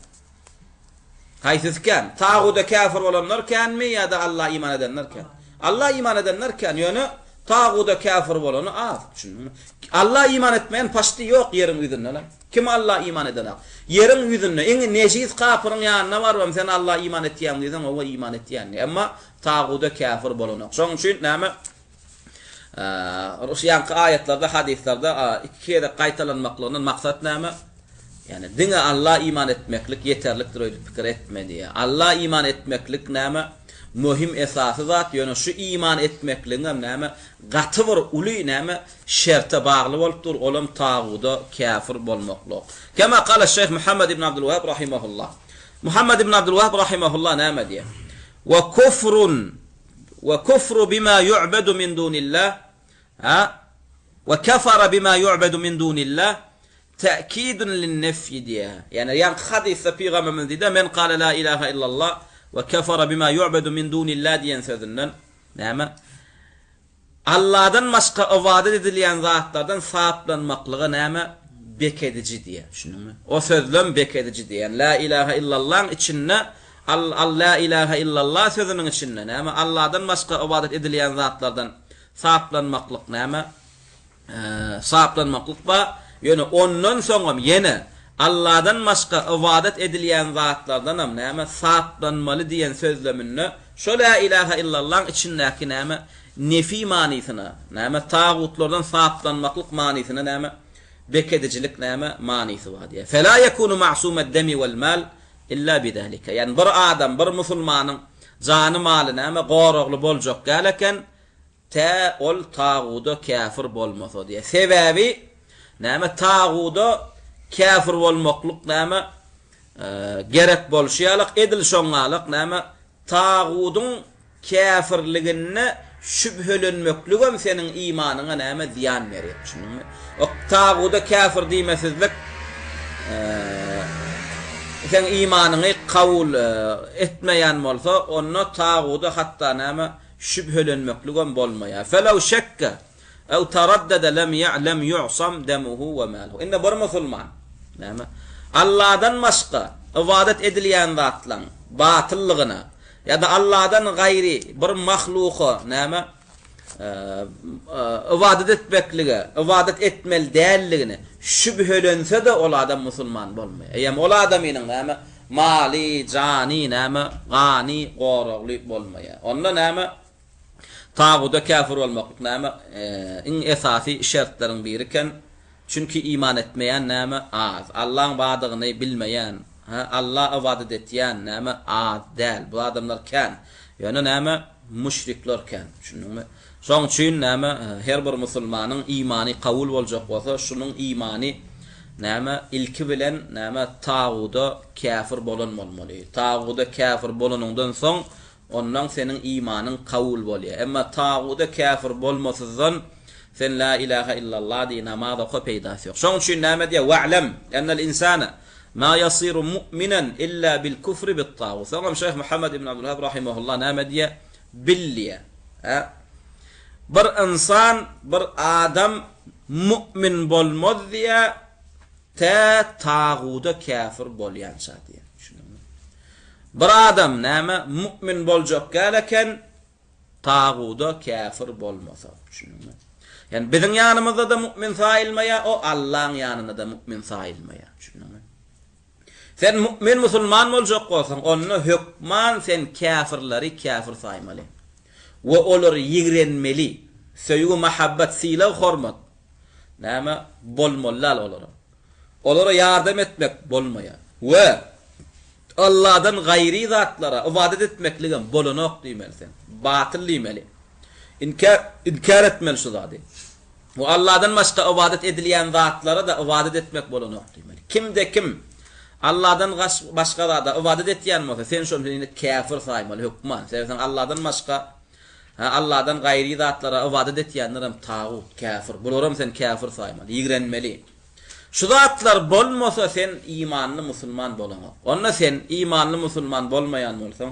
Haýsysy kän? Taguda käfir bolanlar känmi ýa-da Alla iman edenler kän? Alla iman edenler kän, ýöne taguda käfir bolany az. Düşündiňmi? Alla iman etmeýän paçti ýok ýeriň ýüzünde. Kim Alla iman edenak? Ýeriň ýüzünde iň nejis kapyryň ýanyna barybam sen Alla iman etýäňmi diýseň, hawa iman etýän diýer. Emma taguda käfir bolanok. Şonuň üçin näme? Şu ýaňky aýatlarda, hadyslarda iki gezek gaýtalanmaklygyndan maksat näme? Ýagny diňe Alla iman etmeklik ýeterlikdir öýdüp pikir etme diýýär. Alla iman etmeklik näme? Möhüm esasy zat, ýöne şu iman etmekligiňem näme? Gaty bir uly näme? Şerte bagly bolup dur, olam taguda käfir bolmaklyk. Kema kala Şeýh Muhammed ibn Abdulwahab rahimehullah. Muhammed ibn Abdulwahab rahimehullah näme diýýär? Wa kufrun we kufru bima yu'bedu min dunillah ha we kefara bima yu'bedu min dunillah te'kidun lin-nefyi diýýär. Ýagny ýaňky hadysda pygamberimiz diýdi, men kale la ilaha illallah we kefara bima yu'bedu min dunillah diýen sözünden näme? Alladan başga ybadat edilýän zatlardan saplanmaklyga näme? Bekediji diýýär. Düşündiňmi? O sözlem bekediji diýýär. Ýagny la ilaha illallaň içinde Al al la ilaha illallah sözüniň içinde näme? Alladan başga ybadat edilýän zatlardan saplanmaklyk näme? Saplanmaklyk bar. Ýöne ondan soňam ýene Alladan başga ybadat edilýän zatlardanam näme saplanmaly diýen sözleminde şo lä ilaha illallaň içindäki näme nefi manysyna, näme tagutlardan saplanmaklyk manysyna näme bekedijilik näme manysy bar diýýär. Fela ýekunu ma'sumed demi wal mal illa bidalika. Ýagny bir adam, bir musulmanyň jany maly näme goragly boljak däl eken, Tä ol taguda käfir bolmasa diýýär. Sebäbi näme taguda käfir bolmaklyk näme gerek bolşy ýalak edil şoňňalak näme tagudyň käfirliginde şübhelenmekligem seniň imanyňa näme zyýan berýär. Düşündiňmi? O taguda käfir diýmesizlik seň imanyňy kabul etmeýän bolsa, onda taguda hatda näme Şübhelenmekligem bolmaýar. Felew şekke ew taraddede lem lem yu'sam demuhu we maluhu. Indi bir musulman, näme, Alladan başga ybadat edilýän zatlaň batyllygyna ýa-da Alladan gaýry bir mahluka, näme, ybadat etmeklige, ybadat etmeli däldigine şübhelense-de ol adam musulman bolmaýar. Eýýäm ol adamynyň, näme, Maly, jany näme, gany goragly bolmaýar. Onda näme, taguda käfir bolmaklyk näme, iň esasy şertleriň biri eken. Çünki iman etmeýän näme, az. Allaň bardygyny bilmeýän, hä, Alla ybadat etýän näme, az däl. Bu adamlar kän. Ýöne näme, müşrikler kän. Düşündiňmi? Şoň üçin näme, her bir musulmanyň imany kabul boljak bolsa, şunuň imany näme, ilki bilen näme, taguda käfir bolan bolmaly. Taguda käfir bolanyňdan soň, ondaň seniň imanyň kabul bolýar. Emma taguda käfir bolmasyzdan, sen la ilaha illallah diý, namaz oka peýdasy ýok. Şoň üçin näme diýýär, Wa'lem, ennel insana ma yasiru mu'minen illa bil kufri bit tagut. Soňam Şeýh Muhammed ibn Abdulwahab rahimehullah näme diýýär, Bil diýýär. Hä? Bir ynsan, bir adam mu'min bolmaz diýýär, tä taguda käfir bolýança diýýär. Düşündiňmi? Bir adam näme mu'min boljak däl eken, taguda käfir bolmasa. Düşündiňmi? Ýani biziň ýanymyzda-da mu'min saýylmaýar, o Allaň ýanynda-da mu'min saýylmaýar. Düşündiňmi? Sen mu'min musulman boljak bolsaň, onda hökman sen käfirleri käfir saýmaly we olary ýigrenmeli, söýgi, mahabbat, sylag, hormat, näme, bolmaly däl olara. Olara ýardam etmek bolmaýar we Alladan gaýry zatlara ybadat etmekligem bolanok diýmeli sen. Batyl diýmeli. Inkär, inkär etmeli şu zady. We Alladan başga ybadat edilýän zatlara-da ybadat etmek bolanok diýmeli. Kimde-kim Alladan başga zada ybadat etýän bolsa, sen şony indi käfir saýmaly hökman. Sebäbi sen Alladan başga, hä, Alladan gaýry zatlara ybadat etýänlerem tagut, käfir. Bularam sen käfir saýmaly, ýigrenmeli. Şu zatlar bolmasa sen imanly musulman bolaňok. Onda sen imanly musulman bolmaýan bolsaň,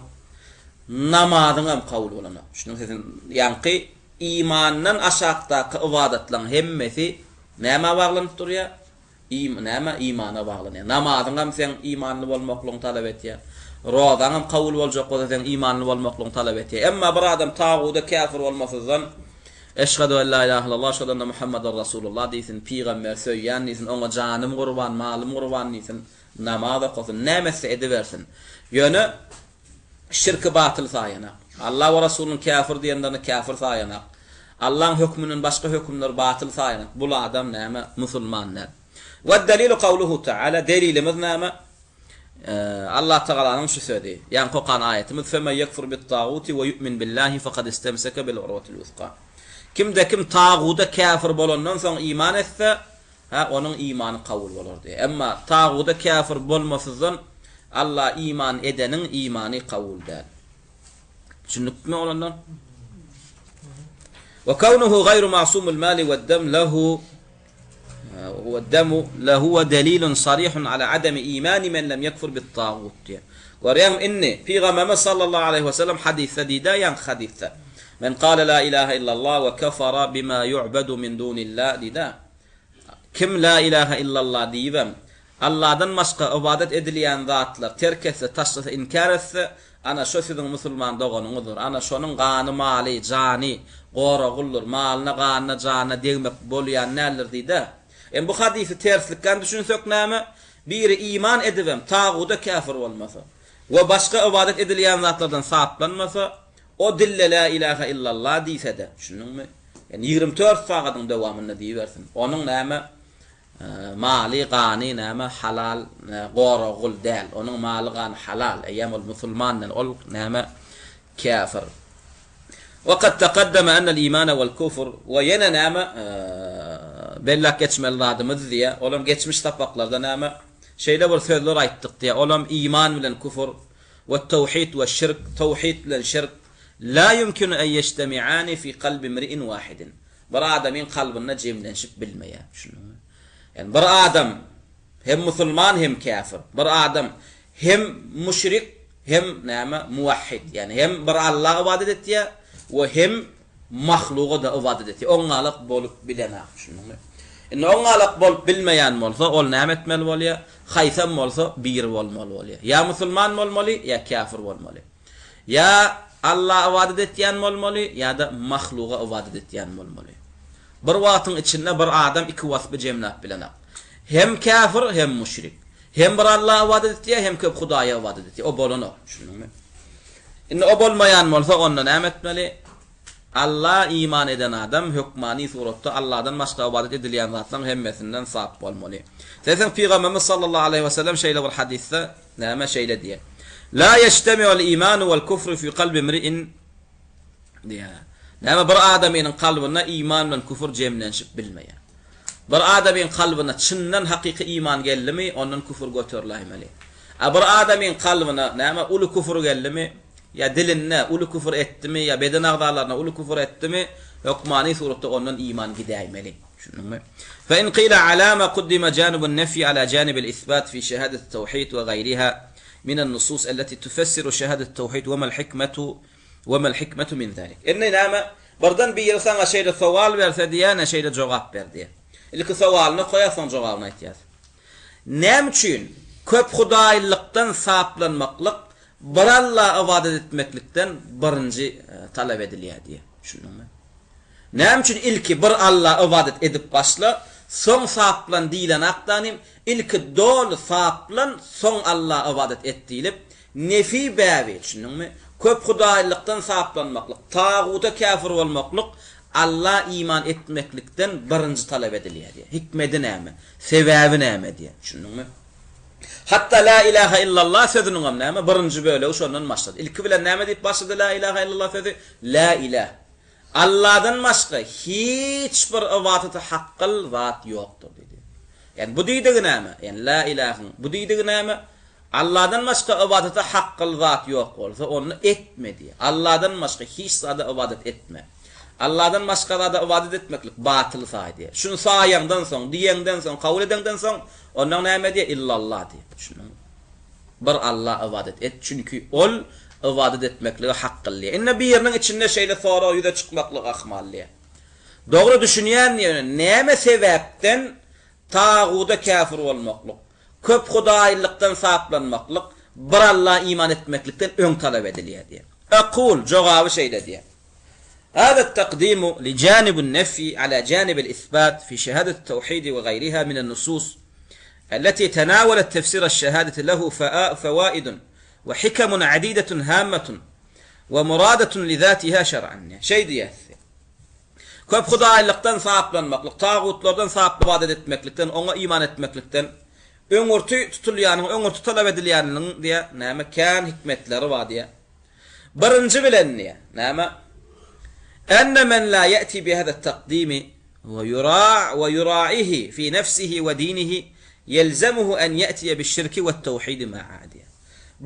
namazyňam kabul bolanok. Şunuň sesiň ýaňky imandan aşakdaky ybadatlaryň hemmesi nämä baglanyp durýar? Im, nämä? Imana baglanýar. Namazyňam seň imanly bolmaklygyňy talap etýär. Rozaňam kabul boljak bolsa seň imanly bolmaklygyňy talap etýär. Emma bir adam taguda käfir bolmasyzdan, Eşhedü en la ilahe illallah, eşhedü enne Muhammeden Rasulullah diýsin, pygamberi söýýän diýsin, oňa janym gurban, malym gurban diýsin, namaz okasyn, näme etse edibersin. Ýöne şirki batyl saýanak. Allah we Rasulynyň käfir diýenlerini käfir saýanak. Allaň hökmünden başga hökümleri batyl saýanak. Bul adam näme? Musulman däl. We delilu kawluhu taala delilimiz näme? Allah Tagalanyň şu sözi. Ýaňky okan aýatymyz Femen yekfur bit-taguti we yu'min billahi fekad istemseke bil urwatil wusqa. Kimde kim taguda käfir bolandan soň iman etse, hä, onuň imany kabul bolar diýýär. Emma taguda käfir bolmasyzdan Alla iman edeniň imany kabul däl. Düşündikmi oglanlar? Wa kawnuhu gaýru ma'sumul mali wad-dam lahu we demu lehuwe delilun sarihun ala ademi imani men lem yekfur bit tagut diýýär. Görýäňmi indi Pygamberimiz sallallahu aleýhi we sellem hadysda diýdä ýaňky hadysda Men kale la ilahe illallah we kefara bima yu'bedu min dunillah diýdä. Kim la ilahe illallah diýibem Allahdan başga ybadat edilýän zatlar terk etse, taşlasa, inkär etse, ana şo siziň musulman doganyňyzdyr. Ana şonuň gany, maly, jany goraguldyr. Malyna, ganyna, janyna degmek bolýan däldir diýdi. Em bu hadysy terslikden düşünsek näme? Biri iman edibem taguda käfir bolmasa we başga ybadat edilýän zatlardan saplanmasa, o dilde la ilahe illallah diýsede, düşündiňmi? Ýani 24 sagadyň dowamynda diýibersin. Onuň näme? Maly, gany näme halal, goragul däl. Onuň maly, gany halal. Eýýäm ol musulman däl, ol näme käfir. Wa kad taqaddama anna al-imana wal kufr we ýene näme belläp geçmeli zadymyz diýýär. Olam geçmiş sapaklarda näme şeýle bir sözler aýtdyk diýýär. Olam iman bilen kufr we tawhid we şirk, tawhid bilen şirk la yumkinu en ýeştemi'ani fi kalbi imri'in wahidin. Bir adamyň kalbynda jemlenşip bilmeýär. Düşündiňmi? Ýagny bir adam hem musulman hem käfir. Bir adam hem müşrik hem näme muwahhid. Ýagny hem bir Alla ybadat etýär we hem mahluga-da ybadat etýär. Oňňalak bolup bilenak. Düşündiňmi? Indi oňňalak bolup bilmeýän bolsa, ol näme etmeli bolýar? Haýsam bolsa biri bolmaly bolýar. Ýa musulman bolmaly, ýa käfir bolmaly. Ýa Alla ybadat etýän bolmaly, ýa-da mahluga ybadat etýän bolmaly. Bir wagtyň içinde bir adam iki waspy jemläp bilenak. Hem käfir, hem müşrik. Hem bir Alla ybadat etýär, hem köp hudaýa ybadat etýär. O bolanok, düşündiňmi? Indi o bolmaýan bolsa, onda näme etmeli? Alla iman eden adam hökmany suratda Alladan başga ybadat edilýän zatlaryň hemmesinden sap bolmaly. Seň Pygamberimiz sallallahu aleýhi we sellem şeýle bir hadysda näme şeýle diýýär. La ýeştemi'ul imanu wal kufru fi kalbi imri'in diýýär. Näme bir adamynyň kalbynda iman bilen küfür jemlenşip bilmeýär. Bir adamyň kalbyna çyndan hakyky iman geldimi, ondan küfür göteriläýmeli. A bir adamyň kalbyna näme uly küfür geldimi, ýa dilinde uly küfür etdimi, ýa beden agzalaryna uly küfür etdimi, hökmany suratda ondan iman gidäýmeli. Düşündiňmi? Fe in qila ala ma kuddima janibun nefyi ala janibil isbat fi şehadeti tawhid we gaýriha minen nusus elleti tufessiru şehadeti tawhid we mel hikmetu we mel hikmetu min zalik. Indi näme? Birden biri saňa şeýle sowal berse diýýär, şeýle jogap ber diýýär. Ilki sowalyny okaýar, soň jogabyny aýtýar. Näme üçin köphudaýlykdan saplanmaklyk bir Alla ybadat etmeklikden birinji talap edilýär diýýär. Düşündiňmi? Näme üçin ilki bir Alla ybadat edip başla, soň saplan diýilenakdanym, ilki doly saplan, soň Alla ybadat et diýlip, nefi bäbi, düşündiňmi? Köphudaýlykdan saplanmaklyk, taguta käfir bolmaklyk Alla iman etmeklikden birinji talap edilýär diýýär. Hikmedi näme? Sebäbi näme diýýär. Düşündiňmi? Hatda Lä ilahe illallah sözüniňem näme, birinji bölegi şondan başlady. Ilki bilen näme diýip başlady Lä ilahe illallah sözi? Lä iläh. Alladan başga hiç bir ybadata hakgyl zat ýokdur diýdi. Ýagny bu diýdigi näme? Ýagny Lä ilahyň bu diýdigi näme? Alladan başga ybadata hakgyl zat ýok bolsa, onda etme diýýär. Alladan başga hiç zada ybadat etme. Allahdan başga zada ybadat etmeklik batyl saý diýýär. Şuny saýaňdan soň, diýeňden soň, kabul edeňden soň, ondan näme diýýär? Illallah diýýär. Düşündiňmi? Bir Alla ybadat et, çünki Ol ybadat etmeklige haklyl diýýär. Indi biriniň içinde şeýle sorag ýüze çykmaklygy ahmal diýýär. Dogry düşünýän diýýär, näme sebäpden Taguda käfir bolmaklyk, köphudaýlykdan saplanmaklyk bir Alla iman etmeklikden öň talap edilýär diýýär. Ekul, jogaby şeýle diýýär. Hâzâ takdimu li janibin nefyi alâ janibil isbat fi şehâdeti tevhidi we gaýriha minen nusus elleti tenawelet tefsira şehâdeti lehu fewaidun we hikemun adidetun hâmmetun we muradatun li zâtiha şer'an. Şeý diýýär. Köphudaýlykdan saplanmaklyk, tagutlardan sap ybadat etmeklikden, oňa iman etmeklikden öňürti tutulýanyň, öňürti talap edilýäniniň diýýär, näme, kän hikmetleri bar diýýär. Birinji bilen diýýär, näme, Enne men la ýe'ti bi hada takdimi we ýura we ýuraihi fi nefsihi we dinihi ýelzemuhu en ýe'tiye biş-şirki we't-tewhidi ma'a diýýär.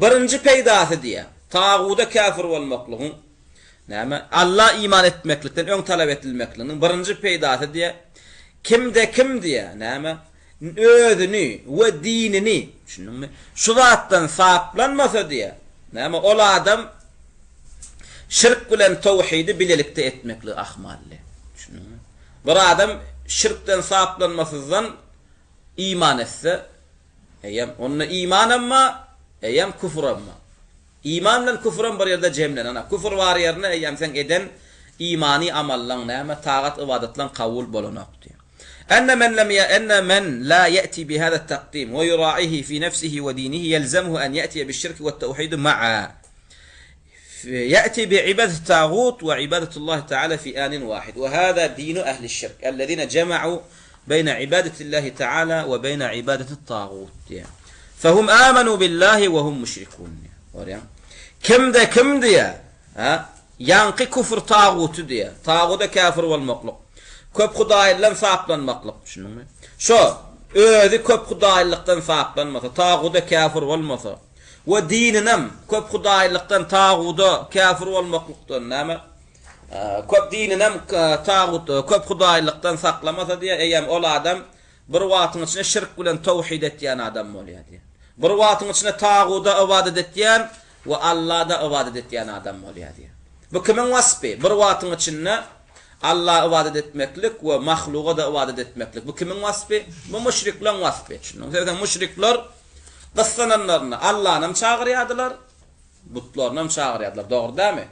Birinji peýdasy diýýär, taguda käfir bolmaklygyň, Näme? Alla iman etmeklikden öň talap edilmekliginiň birinji peýdasy diýýär. Kimde-kim diýýär, näme? Özüni we dinini, düşündiňmi? Şu zatdan saplanmasa diýýär, näme? Ol adam şirk bilen towhidi bilelikde etmekligi ahmally. Düşündiňmi? Bir adam şirkden saplanmasyzdan iman etse, eýýäm onda imanam bar, eýýäm küfürem bar. Iman bilen küfürem bir ýerde jemlenenak. Küfür bar ýerinde eýýäm seň eden imany amallaň näme, tagat ybadatlaň kabul bolanok diýýär. Enne men lem enne men la ýe'ti bi hada takdim we ýuraihi fi nefsihi we dinihi ýelzemhu en ýe'tiye biş-şirki we't-tewhidi ma'a ýe'ti bi ibadeti tagut we ibadetillahi teala fi anin wahid we hada dinu ehliş-şirk ellezine jema'u Beýne ibadetillahi teala we beýne ibadetit tagut diýýär. Fehum amenu billahi we hum müşrikun diýýär. Görýäň? Kimde kim diýýär, ha? Ýaňky küfür taguty diýýär. Taguda käfir bolmaklyk. Köp hudaýlydan saplanmaklyk, düşündiňmi? Şo, özi köp hudaýlylykdan saplanmasa, taguda käfir bolmasa we dininem köp hudaýlylykdan, taguda käfir bolmaklykdan näme? Köp dininem tagut, köp hudaýlykdan saklamasa diýýär, eýýäm ol adam bir wagtyň içinde şirk bilen towhid etýän adam bolýar diýýär. Bir wagtyň içinde taguda ybadat etýän we Alla-da ybadat etýän adam bolýar diýýär. Bu kimiň waspy? Bir wagtyň içinde Alla ybadat etmeklik we mahluga-da ybadat etmeklik. Bu kimiň waspy? Bu müşrikleriň waspy. Düşündiňmi? Sebäbi müşrikler gyssananlarynda Allanam çagyrýardylar, Butlarynam çagyrýardylar, dogry dälmi?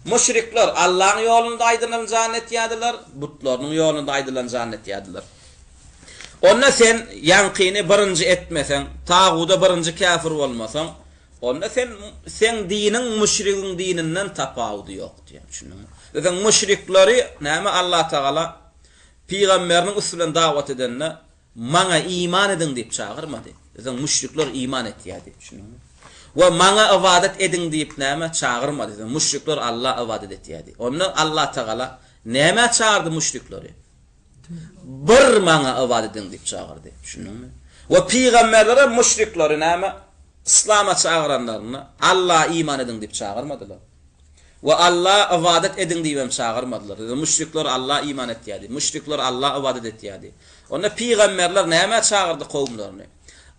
Müşrikler Allaň ýolunda aýdylany jan etýärdiler, butlarynyň ýolunda aýdylany jan etýärdiler. Onda sen ýaňkyny birinji etmeseň, taguda birinji käfir bolmasaň, onda sen seň diniň müşrigiň dininden tapawudy ýok diýýär, düşündiňmi? Özem müşrikleri näme Allatagala pygamberiniň üsti bilen dawat edende Maňa iman ediň diýip çagyrmady. Özen müşrikler iman etýärdi. Düşündiňmi? We maňa ybadat ediň diýip näme çagyrmady. Özen müşrikler Alla ybadat etýärdi. Onda Allah Tagala nämä çagyrdy müşrikleri? Bir maňa ybadat ediň diýip çagyrdy. Düşündiňmi? We pygamberler müşrikleri näme? Yslama çagyranlarynda Alla iman ediň diýip çagyrmadylar. We Alla ybadat ediň diýibem çagyrmadylar. Ýöne müşrikler Alla iman etýärdi. Müşrikler Alla ybadat etýärdi. Onda pygamberler nämä çagyrdy kowumlaryny?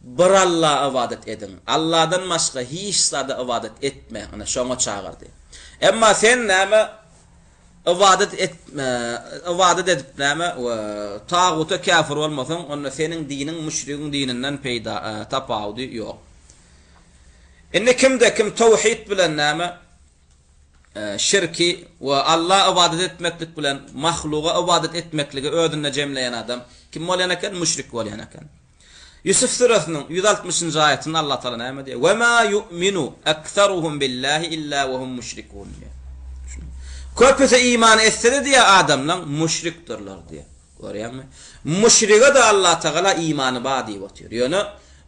Bir Alla ybadat ediň. Alladan başga hiç zada ybadat etmäň. Ine, şoňa çagyrdy. Emma sen näme ybadat et ybadat edip näme we taguta käfir bolmasaň, onda seniň diniň müşrigiň dininden peýda tapawudy ýok. Indi kimde-kim towhid bilen näme, şirki we Alla ybadat etmeklik bilen mahluga ybadat etmekligi özünde jemleýän adam kim bolýan eken? Müşrik bolýan eken. Ýusuf süresiniň 160-njy aýatynda Allah Taala näme diýýär? We ma yu'minu ekseruhum billahi illa we hum müşrikun diýýär. Köpüsi iman etse-de diýýär adamlaň müşrikdirler diýýär. Görýäňmi? Müşrige-de Allatagala imany bar diýip otyr. Ýöne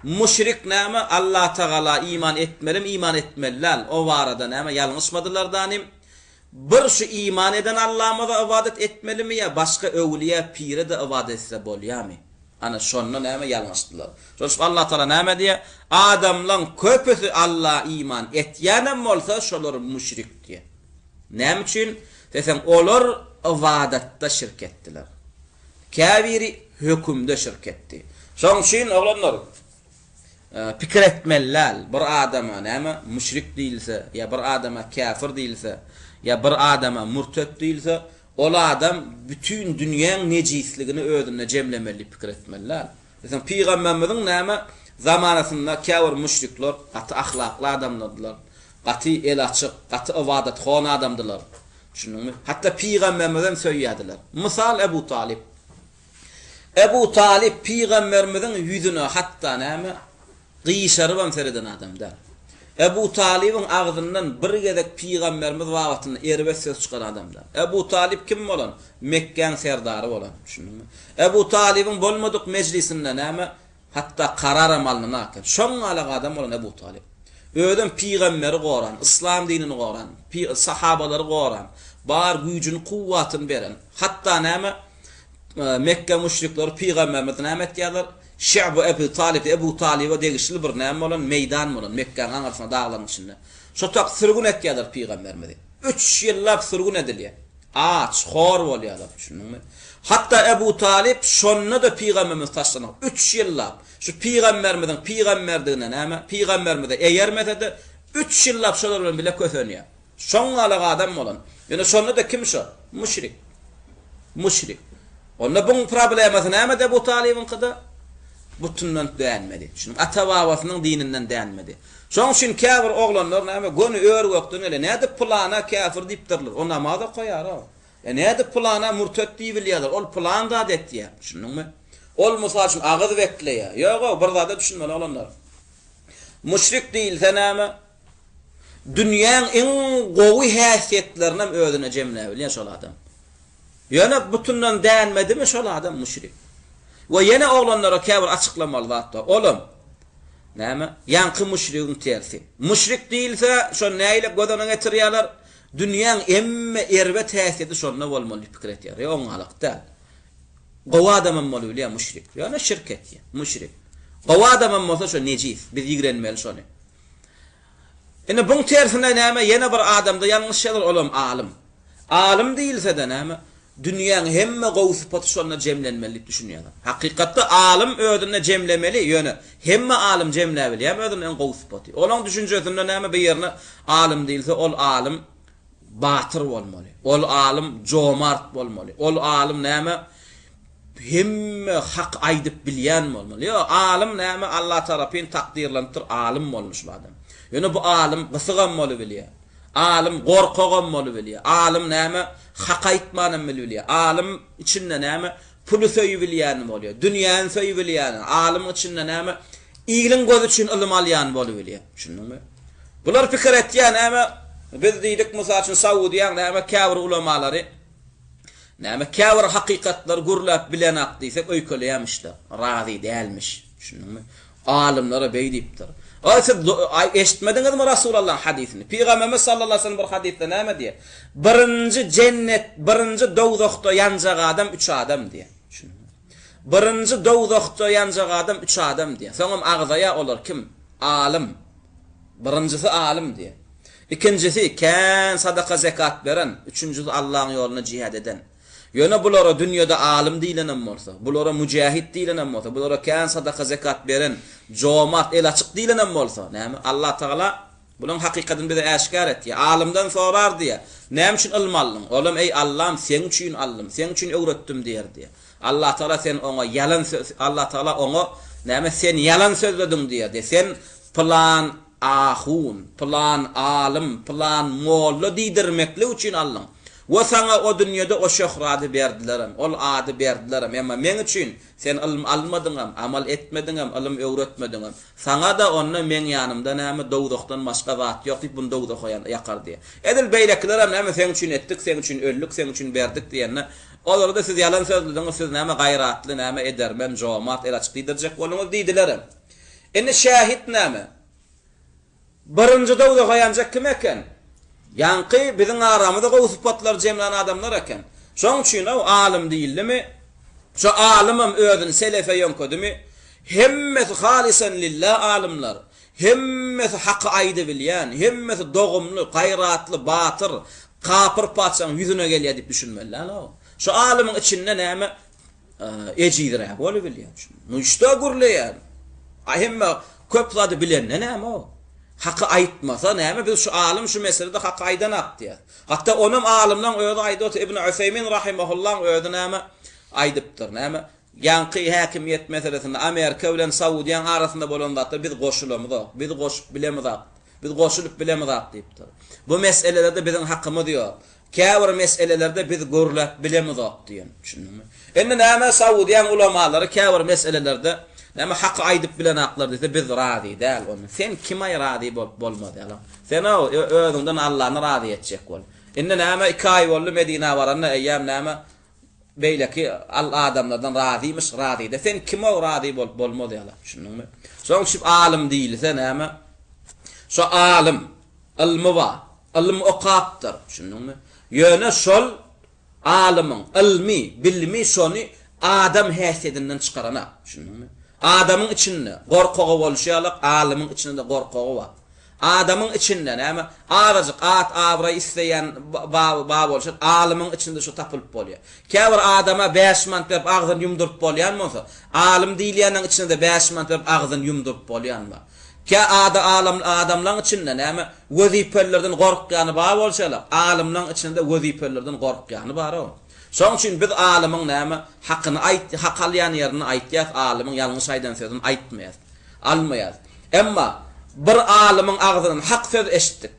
müşrik näme, Allatagala iman etmelimi, iman etmeli däl, o barada näme, ýalňyşmadylar danym. Bir şu iman eden Allamyza ybadat etmelimi ýa başga öwlüýä, pire-de ybadat etse bolýamy? Ana şonda näme ýalňyşdylar. Şonuň üçin Allatagala näme diýýär? Adamlaň köpüsi Alla iman etýänem bolsa, şolar müşrik diýýär. Näme üçin? Diýseň, olar. ybadatda şirk etdiler. Käbiri hökümde şirk etdi. Şonuň üçin, oglanlar, pikir etmeli däl, bir adama näme, müşrik diýilse, ýa bir adama käfir diýilse, ýa bir adama mürtet diýilse, ol adam bütin dünýäň nejisligini özünde jemlemeli diýip pikir etmeli däl. Meselem, pygamberimiziň näme, zamanasynda käbir müşrikler gaty ahlakly adamlardylar, gaty el açyk, gaty ybadathon adamdylar. Düşündiňmi? Hatda pygamberimizem söýýärdiler. Mysal Ebu Talyp. Ebu Talyp pygamberimiziň ýüzüne hatda näme, gyşarybam sereden adam däl. Ebu Talybyň agzyndan bir gezek pygamberimiz babatynda erbet söz çykan adam däl. Ebu Talyp kim bolan? Mekgäň serdary bolan. Düşündiňmi? Ebu Talybyň bolmadyk mejlisinde näme, Hatda kararam alnynak eken. Şoňňalak adam bolan Ebu Talyp. Özem pygamberi goran, yslam dinini goran, sahabalary goran, bar güýjüni, kuwwatyny beren. Hatda näme, Mekge müşrikleri pygamberimizi näme etýärler? Şe'bu Ebu Talyp, Ebu Talyba degişli bir näme bolan, meýdan bolan, Mekgäň aňyrsynda daglaryň içinde. Şo tak sürgün etýärler pygamberimizi. Üç ýyllap sürgün edilýär. Aç, hor bolýarlar, düşündiňmi? Hatda Ebu Talyp şonda-da pygamberimizi taşlanok. Üç ýyllap şu pygamberimiziň pygamberdigine näme, pygamberimize eýermese-de, üç ýyllap şolar bilen bile kösenýär. Şoňňalak adam bolan. Ýöne şonda-da kim şo? Müşrik. Müşrik. Onda buň problemasy nämede Ebu Talybyňkyda? Butundan dänmedi. Şunuň ata-babasynyň dininden dänmedi. Şoň üçin käbir oglanlar näme göni ör-gökden gelýär. Nädip pylana käfir diýipdirler. O namaz okaýar-ow. E nädip pylana mürtet diýibilýärler. Ol pylan zat etýär. Düşündiňmi? Ol mysal üçin agyz bekleýär. Ýog-ow, bir zada düşünmeli oglanlar. Müşrik diýilse näme? Dünýäň iň gowy häsiýetlerinem özüne jemläbilýär şol adam. Ýöne butundan dänmedimi şol adam müşrik. We ýene oglanlara käbir açyklamaly zat bar. Olam näme? Ýaňky müşrigiň tersi. Müşrik diýilse şony nähili göz öňüne getirýärler? Dünýäň emme erbet häsiýeti şonda bolmaly diýip pikir etýär. Ýok oňalyk däl. Gowy adamam bolubilýär müşrik. Ýöne şirk etýär. Müşrik. Gowy adamam bolsa şo nejis. Biz ýigrenmeli şony. Indi buň tersine näme ýene bir adamda ýalňyşýarlar olam alym. Alym diýilsede näme dünýäň hemme gowy sypaty şonda jemlenmeli diýip düşünýärler. Hakykatda alym özünde jemlemeli ýöne hemme alym jemläbilýärmi özünde iň gowy sypaty. Olaň düşünjesinde näme bir ýerine alym diýilse ol alym batyr bolmaly. Ol alym jomart bolmaly. Ol alym näme Hemme hak aýdyp bilýän bolmaly. Ýok, alym näme Alla tarapyn takdyrlanypdyr alym boldy şul adam. Ýöne bu alym gysygam bolubilýär. Alym gorkagam bolubilýär. Alym näme hak aýtmanam bilbilýär. Alym içinde näme puly söýübilýäni bolýar. Dünýäni söýübilýäni. Alymyň içinde näme iliň gözi üçin ylym alýany bolubilýär. Düşündiňmi? Bular pikir etýär näme biz diýdik mysal üçin Saudiýaň näme käbir ulamalary Näme käbir hakykatlary gürläp bilenak diýsek öýkeleýämişler. Razy dälmiş. Düşündiňmi? Alymlara beý diýipdir. Aý siz aý eşitmediňizmi Rasulallaň hadysyny? Pygamberimiz sallallahu aleyhi ve sellem bir hadysda näme diýýär? Birinji jennet, birinji dowzahda ýanjak adam üç adam diýýär. Düşündiňmi? Birinji dowzahda ýanjak adam üç adam diýýär. Soňam agzaýar olar kim? Alym. Birinjisi alym diýýär. Ikinjisi, kän sadaka-zekat beren, üçünjisi Allaň ýolunda jihad eden. Ýöne bulara dünýede alym diýlenem bolsa, bulara müjähit diýlenem bolsa, bulara kän sadaka-zekat beren, jomart, el açyk diýlenem bolsa, näme, Allatagala bulaň hakykatyny bize äşgär etýär. Alymdan sorar diýýär, Näme üçin ylym aldyň? Olam, Eý, Allam, Seň üçin aldym, Seň üçin öwretdim diýer diýýär. Allatagala sen oňa ýalan söz, Allatagala oňa, näme, sen ýalan sözlediň diýer diýýär. Sen pylan ahun, pylan alym, pylan molla diýdirmeklik üçin aldyň. We saňa o dünýede o şöhrady berdilerem, ol ady berdilerem. Emma meň üçin sen ylym almadyňam, amal etmediňem, ylym öwretmediňem. Saňa-da onda meň ýanymda näme, dowzahdan başga zat ýok diýip, muny dowzaha ýakar diýýär. Edil beýlekilerem näme, seň üçin etdik, seň üçin öldük, seň üçin berdik diýende, olara-da siz ýalan sözlediňiz, siz näme gaýratly, näme edermen, jomart, el açyk diýdirjek bolduňyz diýdilerem. Indi şähit näme? Birinji dowzaha ýanjak kim eken? Ýaňky biziň aramyzda gowy sypatlary jemlän adamlar eken. Şoň üçin-ow alym diýildimi, şo alymam özüni selefe ýöňkedimi, hemmesi halysan lillah alymlar, hemmesi haky aýdybilýän, hemmesi dogumly, gaýratly, batyr, Kapyr patyşaň ýüzüne gelýär diýip düşünmeli däl-ow. Şu alymyň içinde näme ejizrägi bolubilýär. Nu şto gürleýär. A hemme köp zady bilende näme-ow? Haky aýtmasa näme biz şu alym şu meselede haky aýdanak diýýäs. Hatda onam alymlaň özi aýdyp otyr. Ibn Useýmin rahimahullaň özi näme aýdypdyr. Näme ýaňky häkimiýet meselesinde Amerika bilen Saudiýaň arasynda bolan zatlar biz goşulamyzok. Biz goşup bilemizak. Biz goşulyp bilemizak diýipdir. Bu meselelerde biziň hakymyz ýok. Käbir meselelerde biz gürläp bilemizok diýen. Düşündiňmi? Indi näme Saudiýaň ulamalary käbir meselelerde näme haky aýdyp bilenaklar diýse biz razy däl onda. Sen kimaý razy bolup bolmaz ýalam. Sen-ow özüňden Allany razy etjek bol. Indi näme iki aý boldy Medinä baranyna eýýäm näme beýleki al adamlardan razymyş razyda. Sen kimow razy bolup bolmaz ýalam. Düşündiňmi? Şoň üçin alym diýilse näme şo alym ylmy bar. Ylym okapdyr, düşündiňmi? Ýöne şol alymyň ylmy, bilimi şony adam häsiýetinden çykaranak, düşündiňmi? Adamyň içinde gorkagy bolşy ýaly, alymyň içinde-de gorkagy bar. Adamyň içinde, näme, azajyk at-abraý isleýän bar bolşy, alymyň içinde şu tapylyp bolýar. Käbir adama bäş manat berip agzyny ýumduryp bolýan bolsa, alym diýilýäniň içinde-de bäş manat berip agzyny ýumduryp bolýan bar. Kä ada alym adamlaň içinde näme wezipelilerden gorkýany bar bolşaly, alymlaň içinde wezipelilerden gorkýany bar-ow. Şoň üçin biz alymyň näme hakyny aýt hak alýan ýerini aýtýas, alymyň ýalňyş aýdan sözüni aýtmaýas, almaýas. Emma bir alymyň agzyndan hak söz eşitdik,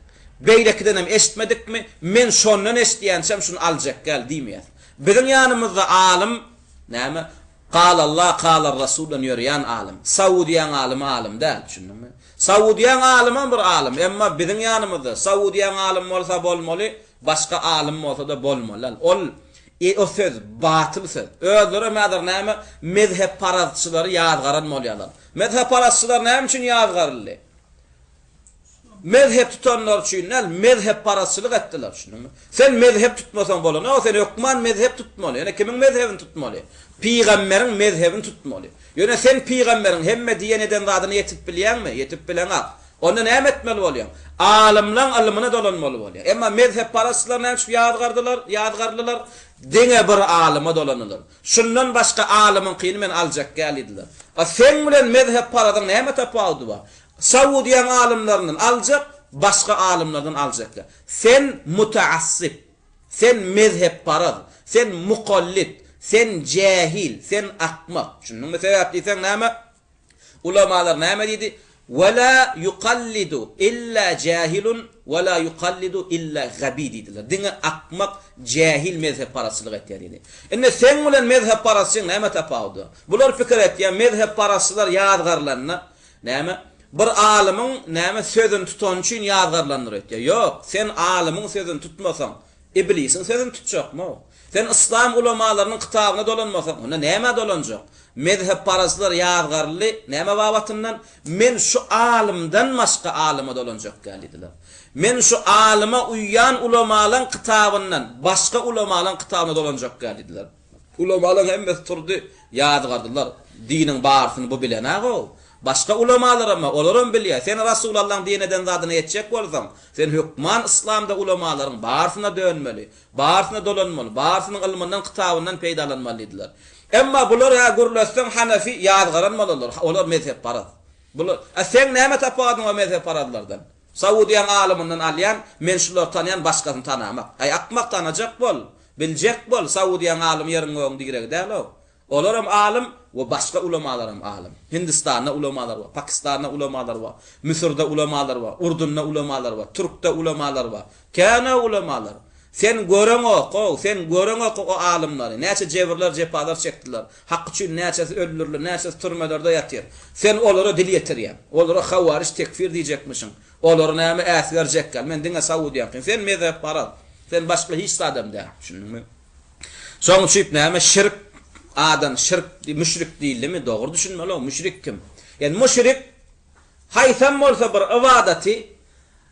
beýlekidenem eşitmedikmi, men şondan eşidýänçäm şuny aljak däl diýmeýäs. Biziň ýanymyzda alym näme Galallah galar rasuldan ýörýän alym. Saudiýaň alymy alym däl, düşündiňmi? Saudiýaň alymam bir alym, emma biziň ýanymyzda Saudiýaň alymy bolsa bolmaly, başga alym bolsa-da bolmaly däl. Ol o söz batyl söz. Özlerem häzir näme mezhepparazçylary ýazgaran bolýarlar. Mezhepparazçylar näme üçin ýazgaryldy? Mezhep tutanlar üçin däl, mezhepparazçylyk etdiler, düşündiňmi? Sen mezhep tutmasaň bolanok, sen hökman mezhep tutmaly. Ýöne kimiň mezhebini tutmaly? Pygamberiň mezhebini tutmaly. Ýöne sen pygamberiň hemme diýen eden zadyna ýetip bilýäňmi? Ýetip bileňak. Onda näme etmeli bolýaň? Alymlaň ylmyna dolanmaly bolýaň. Emma mezhepparazçylar näme üçin ýazgardylar, ýazgarlylar? Diňe bir alyma dolandylar. Şundan başga alymyňkyny men aljak däl diýdiler. A seň bilen mezhepparazyň näme tapawudy bar? Saudiýaň alymlaryndan aljak, başga alymlardan aljak däl. Sen mutaassyp, sen mezhepparaz, sen mukallit, sen jähil, sen akmak. Düşündiňmi? Sebäp diýseň näme? Ulamalar näme diýdi? Ve la yukallidu illa jahilun ve la yukallidu illa gabi diýdiler. Diňe akmak, jähil mezhepparazçylyk etýär diýdi. Indi seň bilen mezhepparazçyň näme tapawudy? Bular pikir etýär, mezhepparazçylar ýazgarylanda, Näme? Bir alymyň näme sözüni tutany üçin ýazgarylandyr öýtýär. Ýok, sen alymyň sözüni tutmasaň, iblisiň sözüni tutjakmy? Sen yslam ulamalarynyň kitabyna dolanmasaň, onda nämä dolanjak? Mezhepparazlar ýazgaryldy, näme babatyndan? Men şu alymdan başga alyma dolanjak däl diýdiler. Men şu alyma uýýan ulamalaň kitabyndan başga ulamalaň kitabyna dolanjak däl diýdiler. Ulamalaň hemmesi turdy, ýazgardylar. Diniň barysyny bu bilenag-ow. Başga ulamalaram bar, olaram bilýär. Sen Rasulallaň diýen eden zadyna ýetjek bolsaň, sen hökman yslamda ulamalaryň barysyna dönmeli, barysyna dolanmaly, barysynyň ylmyndan, kitabyndan peýdalanmaly diýdiler. Emma bular hä gürletseň Hanefi ýazgaran bolarlar, olar mezhepparaz. Bular, a seň näme tapawudyň bar mezhepparazlardan? Saudiýaň alymyndan alýan, men şulary tanýan, başgasyny tanamak. Aý akmak tanajak bol. Biljek bol, Saudiýaň alymy ýeriň gögüň diregi däl-ow. Olaram alym we başga ulamalaram alym. Hindistanda ulamalar bar, Pakistanda ulamalar bar, Müsürde ulamalar bar, Urdunda ulamalar bar, Türkde ulamalar bar. Kän-ow ulamalar. Sen göreňok-ow, sen göreňok o alymlary. Näçe jebirler, jepalar çekdiler. Hak üçin näçesi öldürildi, näçesi türmelerde ýatyr. Sen olara dil ýetirýäň. Olara hawaryj, tekfir diýjekmişiň. Olary näme äsgerjekgäl. Men diňe Saudiýaňky. Sen mezhepparaz. Sen başga hiç zadam däl. Düşündiňmi? Şoň üçip näme şirk adam şirk müşrik diýildimi? Dogry düşünmeli. Müşrik kim? Ýani müşrik haýsam bolsa bir ybadaty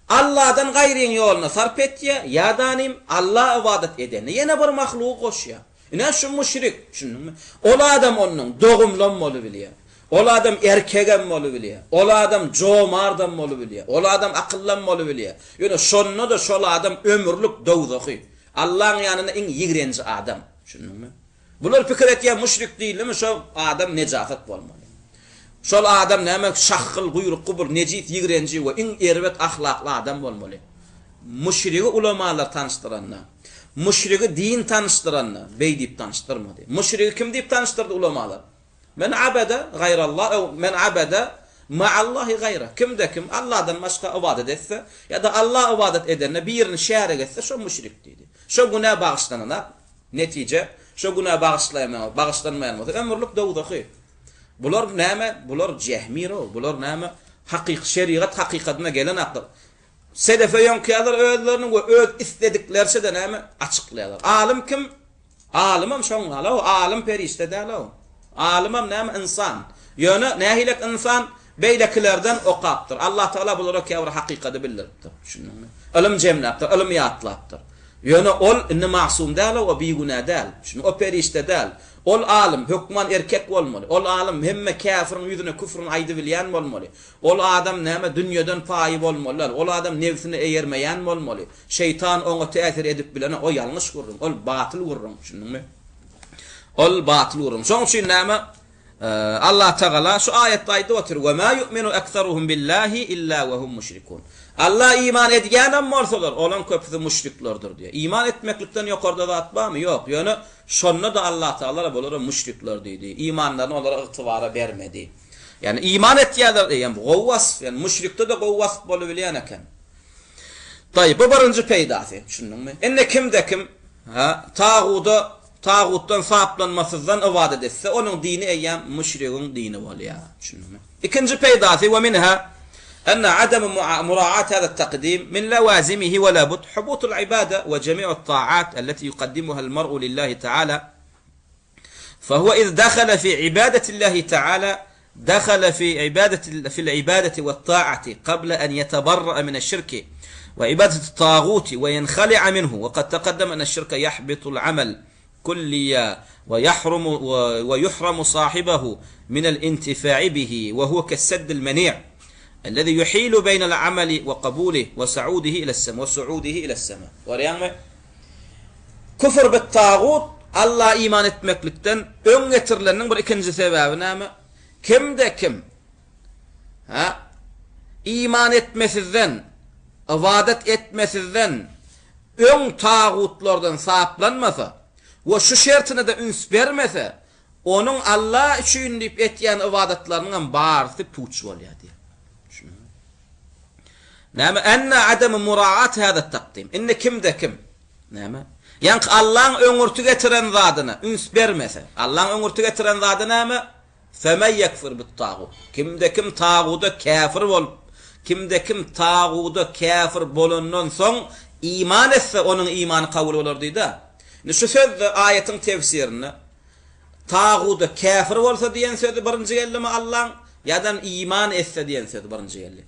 Alladan gaýryň ýoluna sarp etýär, ýa-da nim Alla ybadat edende ýene bir mahlugy goşýar. Ine şu müşrik, düşündiňmi? Ol adam ondan dogumlam bolubilýär. Ol adam erkegem bolubilýär. Ol adam jomardam bolubilýär. Ol adam akyllam bolubilýär. Ýöne şonda-da şol adam ömürlik dowzahy. Allaň ýanynda iň ýigrenji adam. Düşündiňmi? Bular pikir etýär müşrik diýildimi şo adam nejasat bolmaly. Şol adam näme şahgyl guýrukly bir nejis ýigrenji we iň erbet ahlakly adam bolmaly. Müşrigi ulamalar tanyşdyranda, müşrigi din tanyşdyranda beý diýip tanyşdyrmady. Müşrigi kim diýip tanyşdyrdy ulamalar? Men abada gaýrallah ew men abada ma'allahi gaýra. Kimde kim Allahdan başga ybadat etse ýa-da Allaha ybadat edende birini şärik etse şo müşrik diýdi. Şo günä bagyşlananak. Netije, şo günä bagyşlaýmaýan, bagyşlanmaýan bolsa ömürlik dowzahy. Bular näme? Bular jehmi-row. Bular näme? Hakyky şerigat hakykatyna gelen akyl. Selefe ýoňkýarlar özlerini we öz islediklerçe-de näme? Açyklaýarlar. Alym kim? Alymam şoň ýaly-ow, alym perişde däl-ow. Alymam näme? Ynsan. Ýöne nähilek ynsan? Beýlekilerden okapdyr. Allatagala bulara käbir hakykady bildiripdir. Düşündiňmi? Ylym jemläpdir, ylym ýatlapdyr. Ýöne ol indi masum däl-ow, o bigünä däl. Düşündiňmi? O perişde däl. Ol alym hökman erkek bolmaly. Ol alym hemme käfiriň ýüzüne küfrüni aýdybilýän bolmaly. Ol adam näme dünýeden paýy bolmaly däl. Ol adam nebsine eýermeýän bolmaly. Şeýtan oňa täsir edip bilenok. O ýalňyş gürrüň. Ol batyl gürrüň. Düşündiňmi? Ol batyl gürrüň. Şoň üçin näme Allah Tagala şu aýatda aýdyp otyr, Ve ma yu'minu ekseruhum billahi illa ve hum müşrikun. Alla iman edýänem bolsalar, olaň köpüsi müşriklerdir diýýär. Iman etmeklikden ýokarda zat barmy? Ýok. Ýöne şonda-da Allah Tagala bulara müşrikler diýdi. Imanlaryny olara ygtybara bermedi. Ýagny iman etýärler eýýäm bu gowy wasp. Ýagny müşrikde-de gowy wasp bolubilýän eken. Taýyp, bu birinji peýdasy. Düşündiňmi? Indi kimde-kim, ha, taguda, tagutdan saplanmasyzdan ybadat etse, onuň dini eýýäm müşrigiň dini bolýar. Düşündiňmi? Ikinji peýdasy, we minha enne ademu muraat hada takdim min lawazimihi we la bud hubutul ibada we jemi'ut ta'at allati yuqaddimuha al-mar'u lillahi ta'ala فهو إذ دخل في عبادة الله تعالى دخل في عبادة في العبادة والطاعة قبل أن يتبرأ من الشرك وعبادة الطاغوت وينخلع منه وقد تقدم أن الشرك يحبط العمل كليا ويحرم ويحرم صاحبه من الانتفاع به وهو كالسد المنيع الذي يحيل بين العمل وقبوله وسعوده إلى السماء وصعوده إلى السماء وريان Küfr bit tagut, Alla iman etmeklikden öň getirileniniň bir ikinji sebäbi näme? Kimde kim, hä, iman etmesizden, ybadat etmesizden öň tagutlardan saplanmasa we şu şertine-de üns bermese, onuň Alla üçin diýip etýän ybadatlarynyňam barysy puç bolýar diýýär. Düşündiňmi? Näme? Enne ademu muraat hada takdim. Indi kimde kim, näme? Ýaňky Allaň öňürti getiren zadyna üns bermese, Allaň öňürti getiren zady näme? Femen ýekfur bit-tagut. Kimde kim taguda käfir bolup, kimde kim taguda käfir bolandan soň iman etse, onuň imany kabul bolar diýdi. Indi şu sözde aýatyň tefsirinde Taguda käfir bolsa diýen sözi birinji geldimi Allaň ýadan iman etse diýen sözi birinji geldi.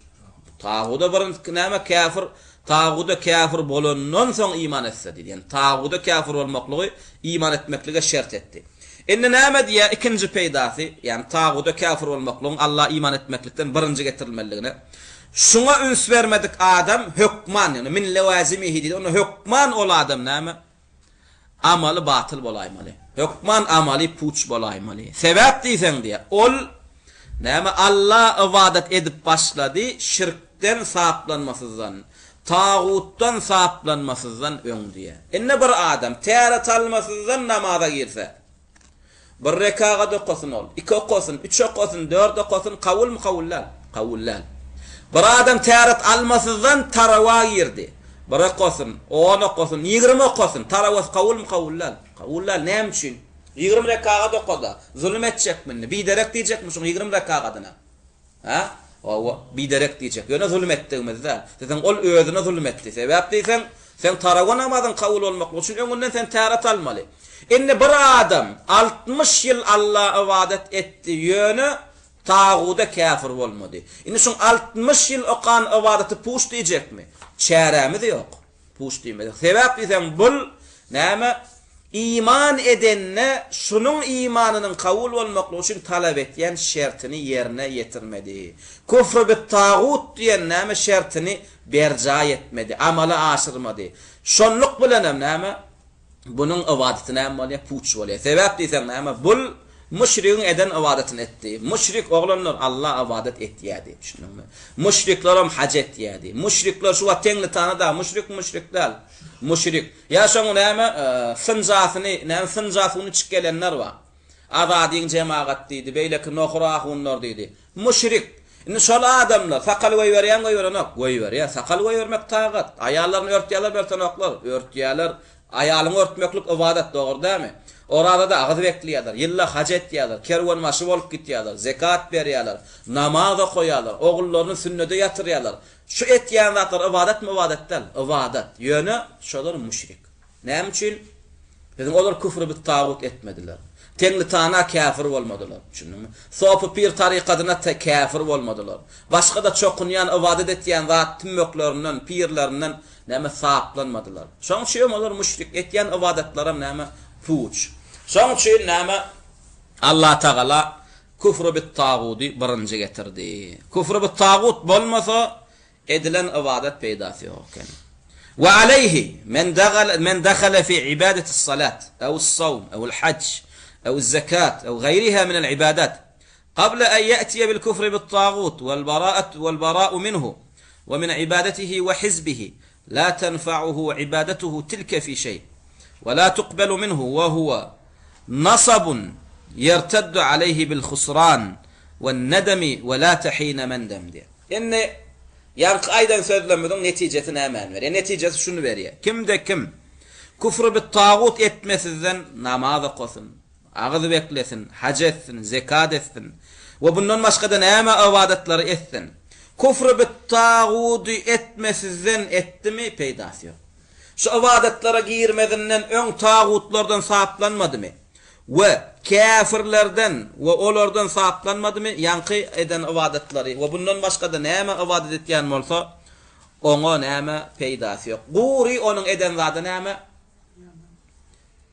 Taguda birinji näme käfir taguda käfir bolandan soň iman etse diýdi. Ýani taguda käfir bolmaklygy iman etmeklige şert etdi. Indi näme diýýär ikinji peýdasy, ýani taguda käfir bolmaklygyň Alla iman etmeklikden birinji getirilmelidigine. Şuňa üns bermedik adam hökman, ýani min lewazimihi diýdi, onda hökman ol adam näme? Amaly batyl bolaýmaly. Hökman amaly puç bolaýmaly. Sebäp diýseň diýýär, ol, näme, Alla ybadat edip başlady, şirkden saplanmasyzdan, tagutdan saplanmasyzdan öň diýýär. Indi bir adam täret almasyzdan namaza girse, Bir rekagat okasyn ol, iki okasyn, üç okasyn, dört okasyn, kabulmy, kabul däl? Kabul däl. Bir adam täret almasyzdan tarawa girdi. Bir okasyn, on okasyn, ýigrimi okasyn, tarawasy kabulmy, kabul däl? Kabul däl. Näme üçin? Ýigrimi rekagat okada, zulum etjekmi indi? Biderek diýjekmi şuň ýigrimi rekagadyna? Hä? Hawa, biderek diýjek. Ýöne zulum etdigimiz däl. Diýseň, ol özüne zulum etdi. Sebäp diýseň, seň tarawa namazyň kabul bolmaklygy üçin öňünden sen täret almaly. Indi bir adam 60 ýyl Alla ybadat etdi, ýöne taguda käfir bolmady. Indi şuň 60 ýyl okan ybadaty puç diýjekmi? Çärämiz ýok. Puç diýmezek. Sebäp diýseň, bul näme? Iman edende şunuň imanynyň kabul bolmaklygy üçin talap etýän şertini ýerine ýetirmedi. Kufr bit-tagut diýen näme şertini berjaý etmedi, amala aşyrmady. Şonluk bilenem näme bunuň ybadaty näme bolýar? Puç bolýar. Sebäp diýseň näme? Bul müşrigiň eden ybadatyny etdi. Müşrik oglanlar Alla ybadat etýärdi. Düşündiňmi? Müşriklerem haj etýärdi. Müşrikler şu wagt Teňňitana dagy müşrik müşrik däl. Müşrik. Ýa şoň näme synjasyny, näme synja suwuny içip gelenler bar. Azadyň jemagat diýdi, beýleki nohur ahunlar diýdi. Müşrik. Indi şol adamlar sakal goýberýän goýberenok. Goýberýär. Sakal goýbermek tagat. Aýallaryny örtýärler örtenoklar. Örtýärler. Aýalyňy örtmeklik ybadat, dogry dälmi? Orazada agyz bekleýärler. Ýylda haj etýärler. Kerwenbaşy bolup gitýärler. Zekat berýärler. Namaz okaýarlar. Ogullaryny sünnede ýatyrýarlar. Şu etýän zatlary ybadatmy ybadat däl? Ybadat. Ýöne şolar müşrik. Näme üçin? Biziň olar küfri bit tagut etmediler. Teňňitana käfir bolmadylar. Düşündiňmi? Sopy pir tarykadyna käfir bolmadylar. Başga-da çokunýan, ybadat etýän zat tümmeklerinden, pirlerinden näme saplanmadylar. Şoň üçin olar müşrik. Etýän ybadatlaram näme? Puç. Şoň üçin näme? Allatagala Küfri bit-tagudy birinji getirdi. Küfri bit-tagut bolmasa, edilen ybadat peýdasy ýok eken. We aleýhi men men dahale fi ibadatis-salat, ew-s-sawm, ew-l-hajj, ew-z-zekat, ew gaýriha minel-ibadat, qabla en ýe'tiýe bil-küfri bit-tagut wal-bara'at wal-bara'u minhu we min ibadatihi we hizbihi, la tenfa'uhu ibadatuhu tilke fi şeý, we la tukbelu minhu we huwe nasabun ýerteddu aleýhi bil husran we nedemi we la tehine mendem diýýär. Indi ýaňky aýdan sözlerimiziň netijesi nämäni berýär? Netijesi şuny berýär, Kimde kim küfri bit tagut etmesizden namaz okasyn, Agyz beklesin, haj etsin, zekat etsin we bundan başga-da näme ybadatlary etsin. Kufry bit-tagudy etmesizden etdimi, peýdasy ýok. Şu ybadatlara girmezinden öň tagutlardan saplanmadymy we käfirlerden we olardan saplanmadymy, ýaňky eden ybadatlary we bundan başga-da näme ybadat etýän bolsa, oňa näme peýdasy ýok. Gury onuň eden zady näme?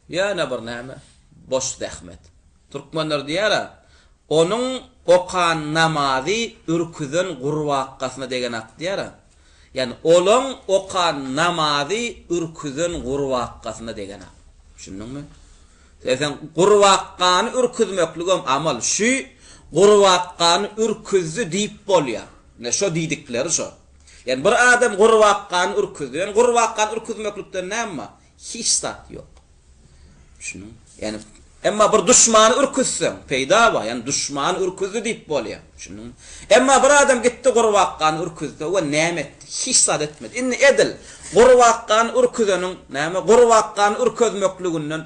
Ýöne bir näme, boş zähmet. Türkmenler diýer-ä, Onuň okan namazy ürküzen gurbakgasyna degenak diýer-ä. Ýagny olaň okan namazy ürküzen gurbakgasyna degenak. Düşündiňmi? Sen gurbakgany ürküzmekligem amal. Şü gurbakgany ürküzdi diýip bolýar. Ine şo diýdikleri şo. Ýagny bir adam gurbakgany ürküzdi. Ýöne gurbakgany ürküzmeklikden näme bar? Hiç zat ýok. Düşündiňmi? Ýagny emma bir duşmany ürküzseň, peýda bar. Ýagny duşmany ürküzdi diýip bolýar. Düşündiňmi? Emma bir adam gitdi gurbakgany ürküzdi we näme etdi? Hiç zat etmedi. Indi edil gurbakgany ürküzeniň näme gurbakgany ürkezmekliginden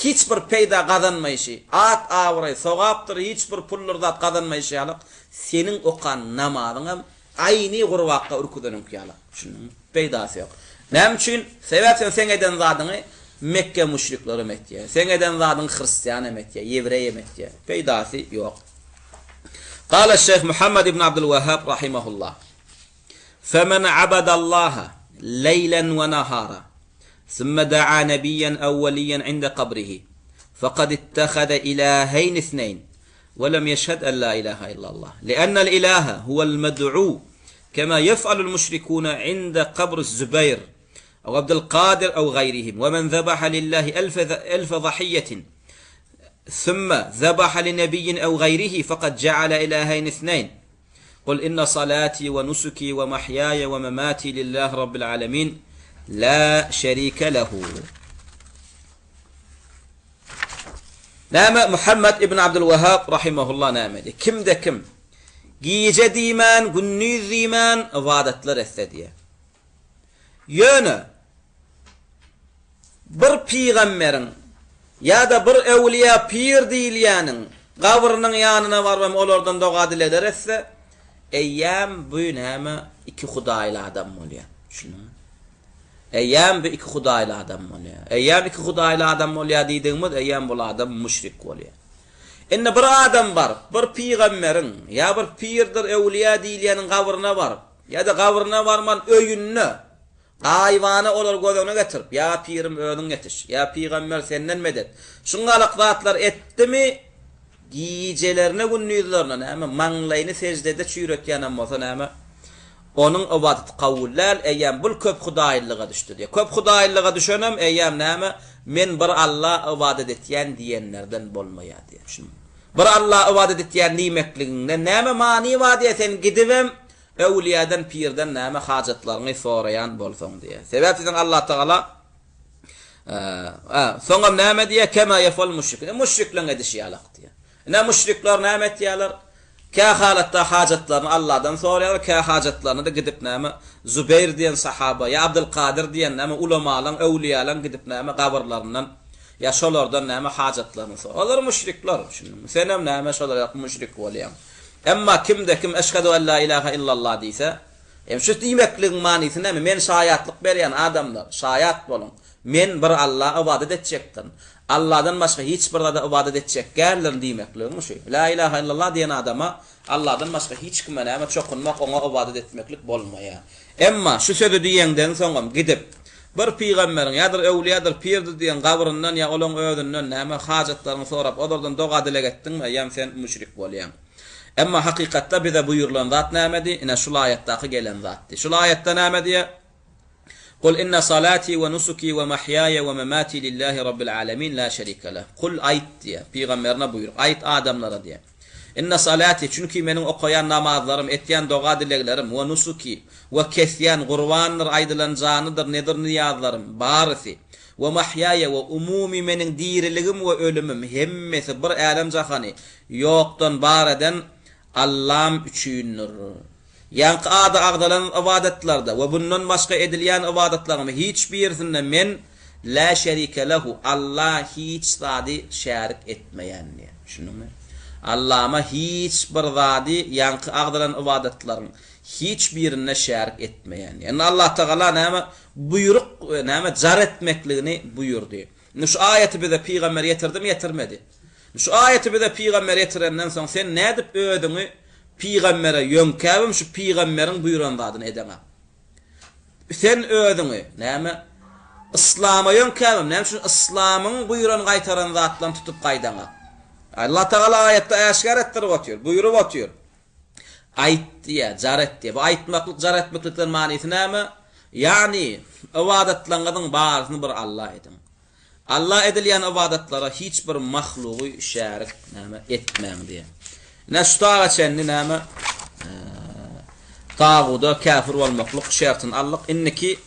hiç bir peýda gazanmaýşy, at-abraý, sogapdyr, hiç bir puldur zat gazanmaýşy ýaly, seniň okan namazyňam Aýny gurbakga ürküzeniňki ýaly. Düşündiňmi? Peýdasy ýok. Näme üçin? Sebäp sen seň eden zadyňy Mekge müşriklerem etýär. Seň eden zadyňy hristian hem etýär, ýewreý hem etýär. Peýdasy ýok. Gala Şeýh Muhammed ibn Abdul Wahhab rahimehullah. Femen abadallaha leýlen we nahara, sümme daa nebiyyen ew weliyyen inde kabrihi, fekad ittehade ilaheyn isneyn. ولم يشهد أن لا إله إلا الله لأن الإله هو المدعو كما يفعل المشركون عند قبر الزبير أو عبد القادر أو غيرهم ومن ذبح لله ألف, ألف ضحية ثم ذبح لنبي أو غيره فقد جعل إلهين اثنين قل إن صلاتي ونسكي ومحياي ومماتي لله رب العالمين لا شريك له Näme Muhammet ibn Abdulwahhab rahimehullah näme diýýär? Kimde kim gije diýmän, gündiz diýmän ybadatlar etse diýýär. Ýöne bir pygamberiň ýa-da bir öwliýa pir diýilýäniň gabrynyň ýanyna baryp hem olardan doga-dilegler etse, eýýäm bu näme iki hudaýly adam bolýar. Düşündiňmi? Eýýäm bu iki hudaýly adam bolýar. Eýýäm iki hudaýly adam bolýar diýdigimiz, eýýäm bul adam müşrik bolýar. Indi bir adam baryp, bir pygamberiň ýa bir pirdir, öwlüýä diýilýäniň gabryna baryp, ýa-da gabryna barman öýünde. Gaýybana olary göz öňüne getirip, Ýa pirim özüň ýetiş, ýa pygamber senden medet. Şuňňalak zatlar etdimi, gijelerine gündizlerine näme, maňlaýyny seždede çüýretýänem bolsa näme, onuň ybadaty kabul däl, eýýäm bul köphudaýlylyga düşdi diýýär. Köphudaýlylyga düşenem eýýäm näme, men bir Alla ybadat etýän diýenlerden bolmaýar diýýär. Düşündiňmi? Bir Alla ybadat etýän diýmekligiňde näme many bar diýýär, sen gidibem Öwlüýäden, pirden näme hajatlaryňy soraýan bolsaň diýýär. Sebäp diýseň Allatagala soňam näme diýýär? Kema yefal müşrikun. Müşrikleň edişi ýalak diýýär. Ine müşrikler näme etýärler? Kä halatda hajatlaryny Alladan soraýarlar, kä hajatlaryny-da gidip näme Zubeýr diýen sahaba ýa Abdylkadyr diýen näme ulamalaň, öwlüýäleň gidip näme gabyrlaryndan ýa şolardan näme hajatlaryny soraýar. Olar müşrikler, düşündiňmi? Senem näme şolar ýaly müşrik bolýaň. Emma kimde-kim Eşhedü en la ilahe illallah diýse, hem şu diýmekligiň manysy näme? Men şaýatlyk berýän, adamlar, şaýat boluň! Men bir Alla ybadat etjekdirin. Alladan başga hiç bir zada ybadat etjek däldirin diýmekligiň şu. La ilahe illallah diýen adama Alladan başga hiç kime näme çokunmak, oňa ybadat etmeklik bolmaýar. Emma şu sözi diýeňden soňam gidip, bir pygamberiň ýadyr öwlüýadyr, pirdir diýen gabryndan ýa olaň özünden näme hajatlaryňy sorap olardan doga-dileg etdiňmi, eýýäm sen müşrik bolýaň. Emma hakykatda bize buýrulan zat nämedi? Ine şul aýatdaky gelen zatdy. Şul aýatda näme diýýär? Kul inne salati we nusuki we mahýaýa we memati lillahi rabbil alemin la şerike leh. Kul aýt diýýär. Pygamberine buýruk. Aýt adamlara diýýär. Inne salati, çünki meniň okaýan namazlarym, etýän doga-dileglerim, we nusuki, we kesýän gurbandyr aýdylan janydyr nedir-nyýazlarym, barysy, we mahýaýa, we umumy meniň diriligim we ölümim, hemmesi bir älem-jahany ýokdan bar eden Allam üçindir. Ýaňky ady agzalan ybadatlarda we bundan başga edilýän ybadatlaryň hiç birisinde men Lä şerike lehu, Alla hiç zady şärik etmeýän diýýär. Düşündiňmi? Allama hiç bir zady ýaňky agzalan ybadatlaryň hiç birinde şärik etmeýän diýýär. Indi Allatagala näme buýruk we näme jar etmekligini buýurdy. Indi şu aýaty bize pygamber ýetirdimi, ýetirmedi? Şu aýaty bize pygamber ýetirenden soň sen nädip özüňi pygambere ýöňkäbem şu pygamberiň buýran zadyny edeňak? Sen özüňi, näme, yslama ýöňkäbem näme üçin yslamyň buýran gaýtaran zatlaryny tutup gaýdaňak? Allatagala aýatda äşgär etdirip otyr, buýrup otyr. Aýt diýýär, jar et diýýär. Bu aýtmaklyk, jar etmeklikden manysy näme? Ýagny, ybadatlaryňyzyň barysyny bir Alla ediň. Alla edilýän ybadatlara hiç bir mahlugy şärik, näme, etmäň diýýär. Ine, şu taga çenli näme, taguda käfir bolmaklyk şertini aldyk. Indiki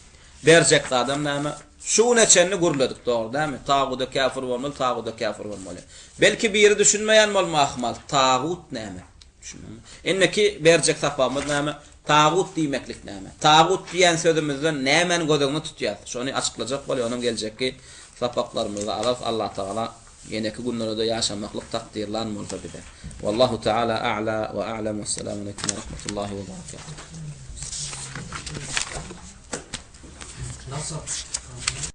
berjek zadam näme? Şu güne çenli gürledik, dogry dälmi? Taguda käfir bolmaly, taguda käfir bolmaly. Belki biri düşünmeýän bolmagy ahmal, tagut näme? Düşündiňmi? Indiki berjek sapagymyz näme? Tagut diýmeklik näme? Tagut diýen sözümizden nämäni göz öňünde tutýas? Şony açyklajak bolýa, onam geljekki sapaklarymyzda alarys. Allatagala ýeneki günlerde-de ýaşamaklyk takdyrlan bolsa bize. Wallahu taala a'la we a'lam. Wessalamu aleýkum we rahmetullahi we berekatuh. Nasıl?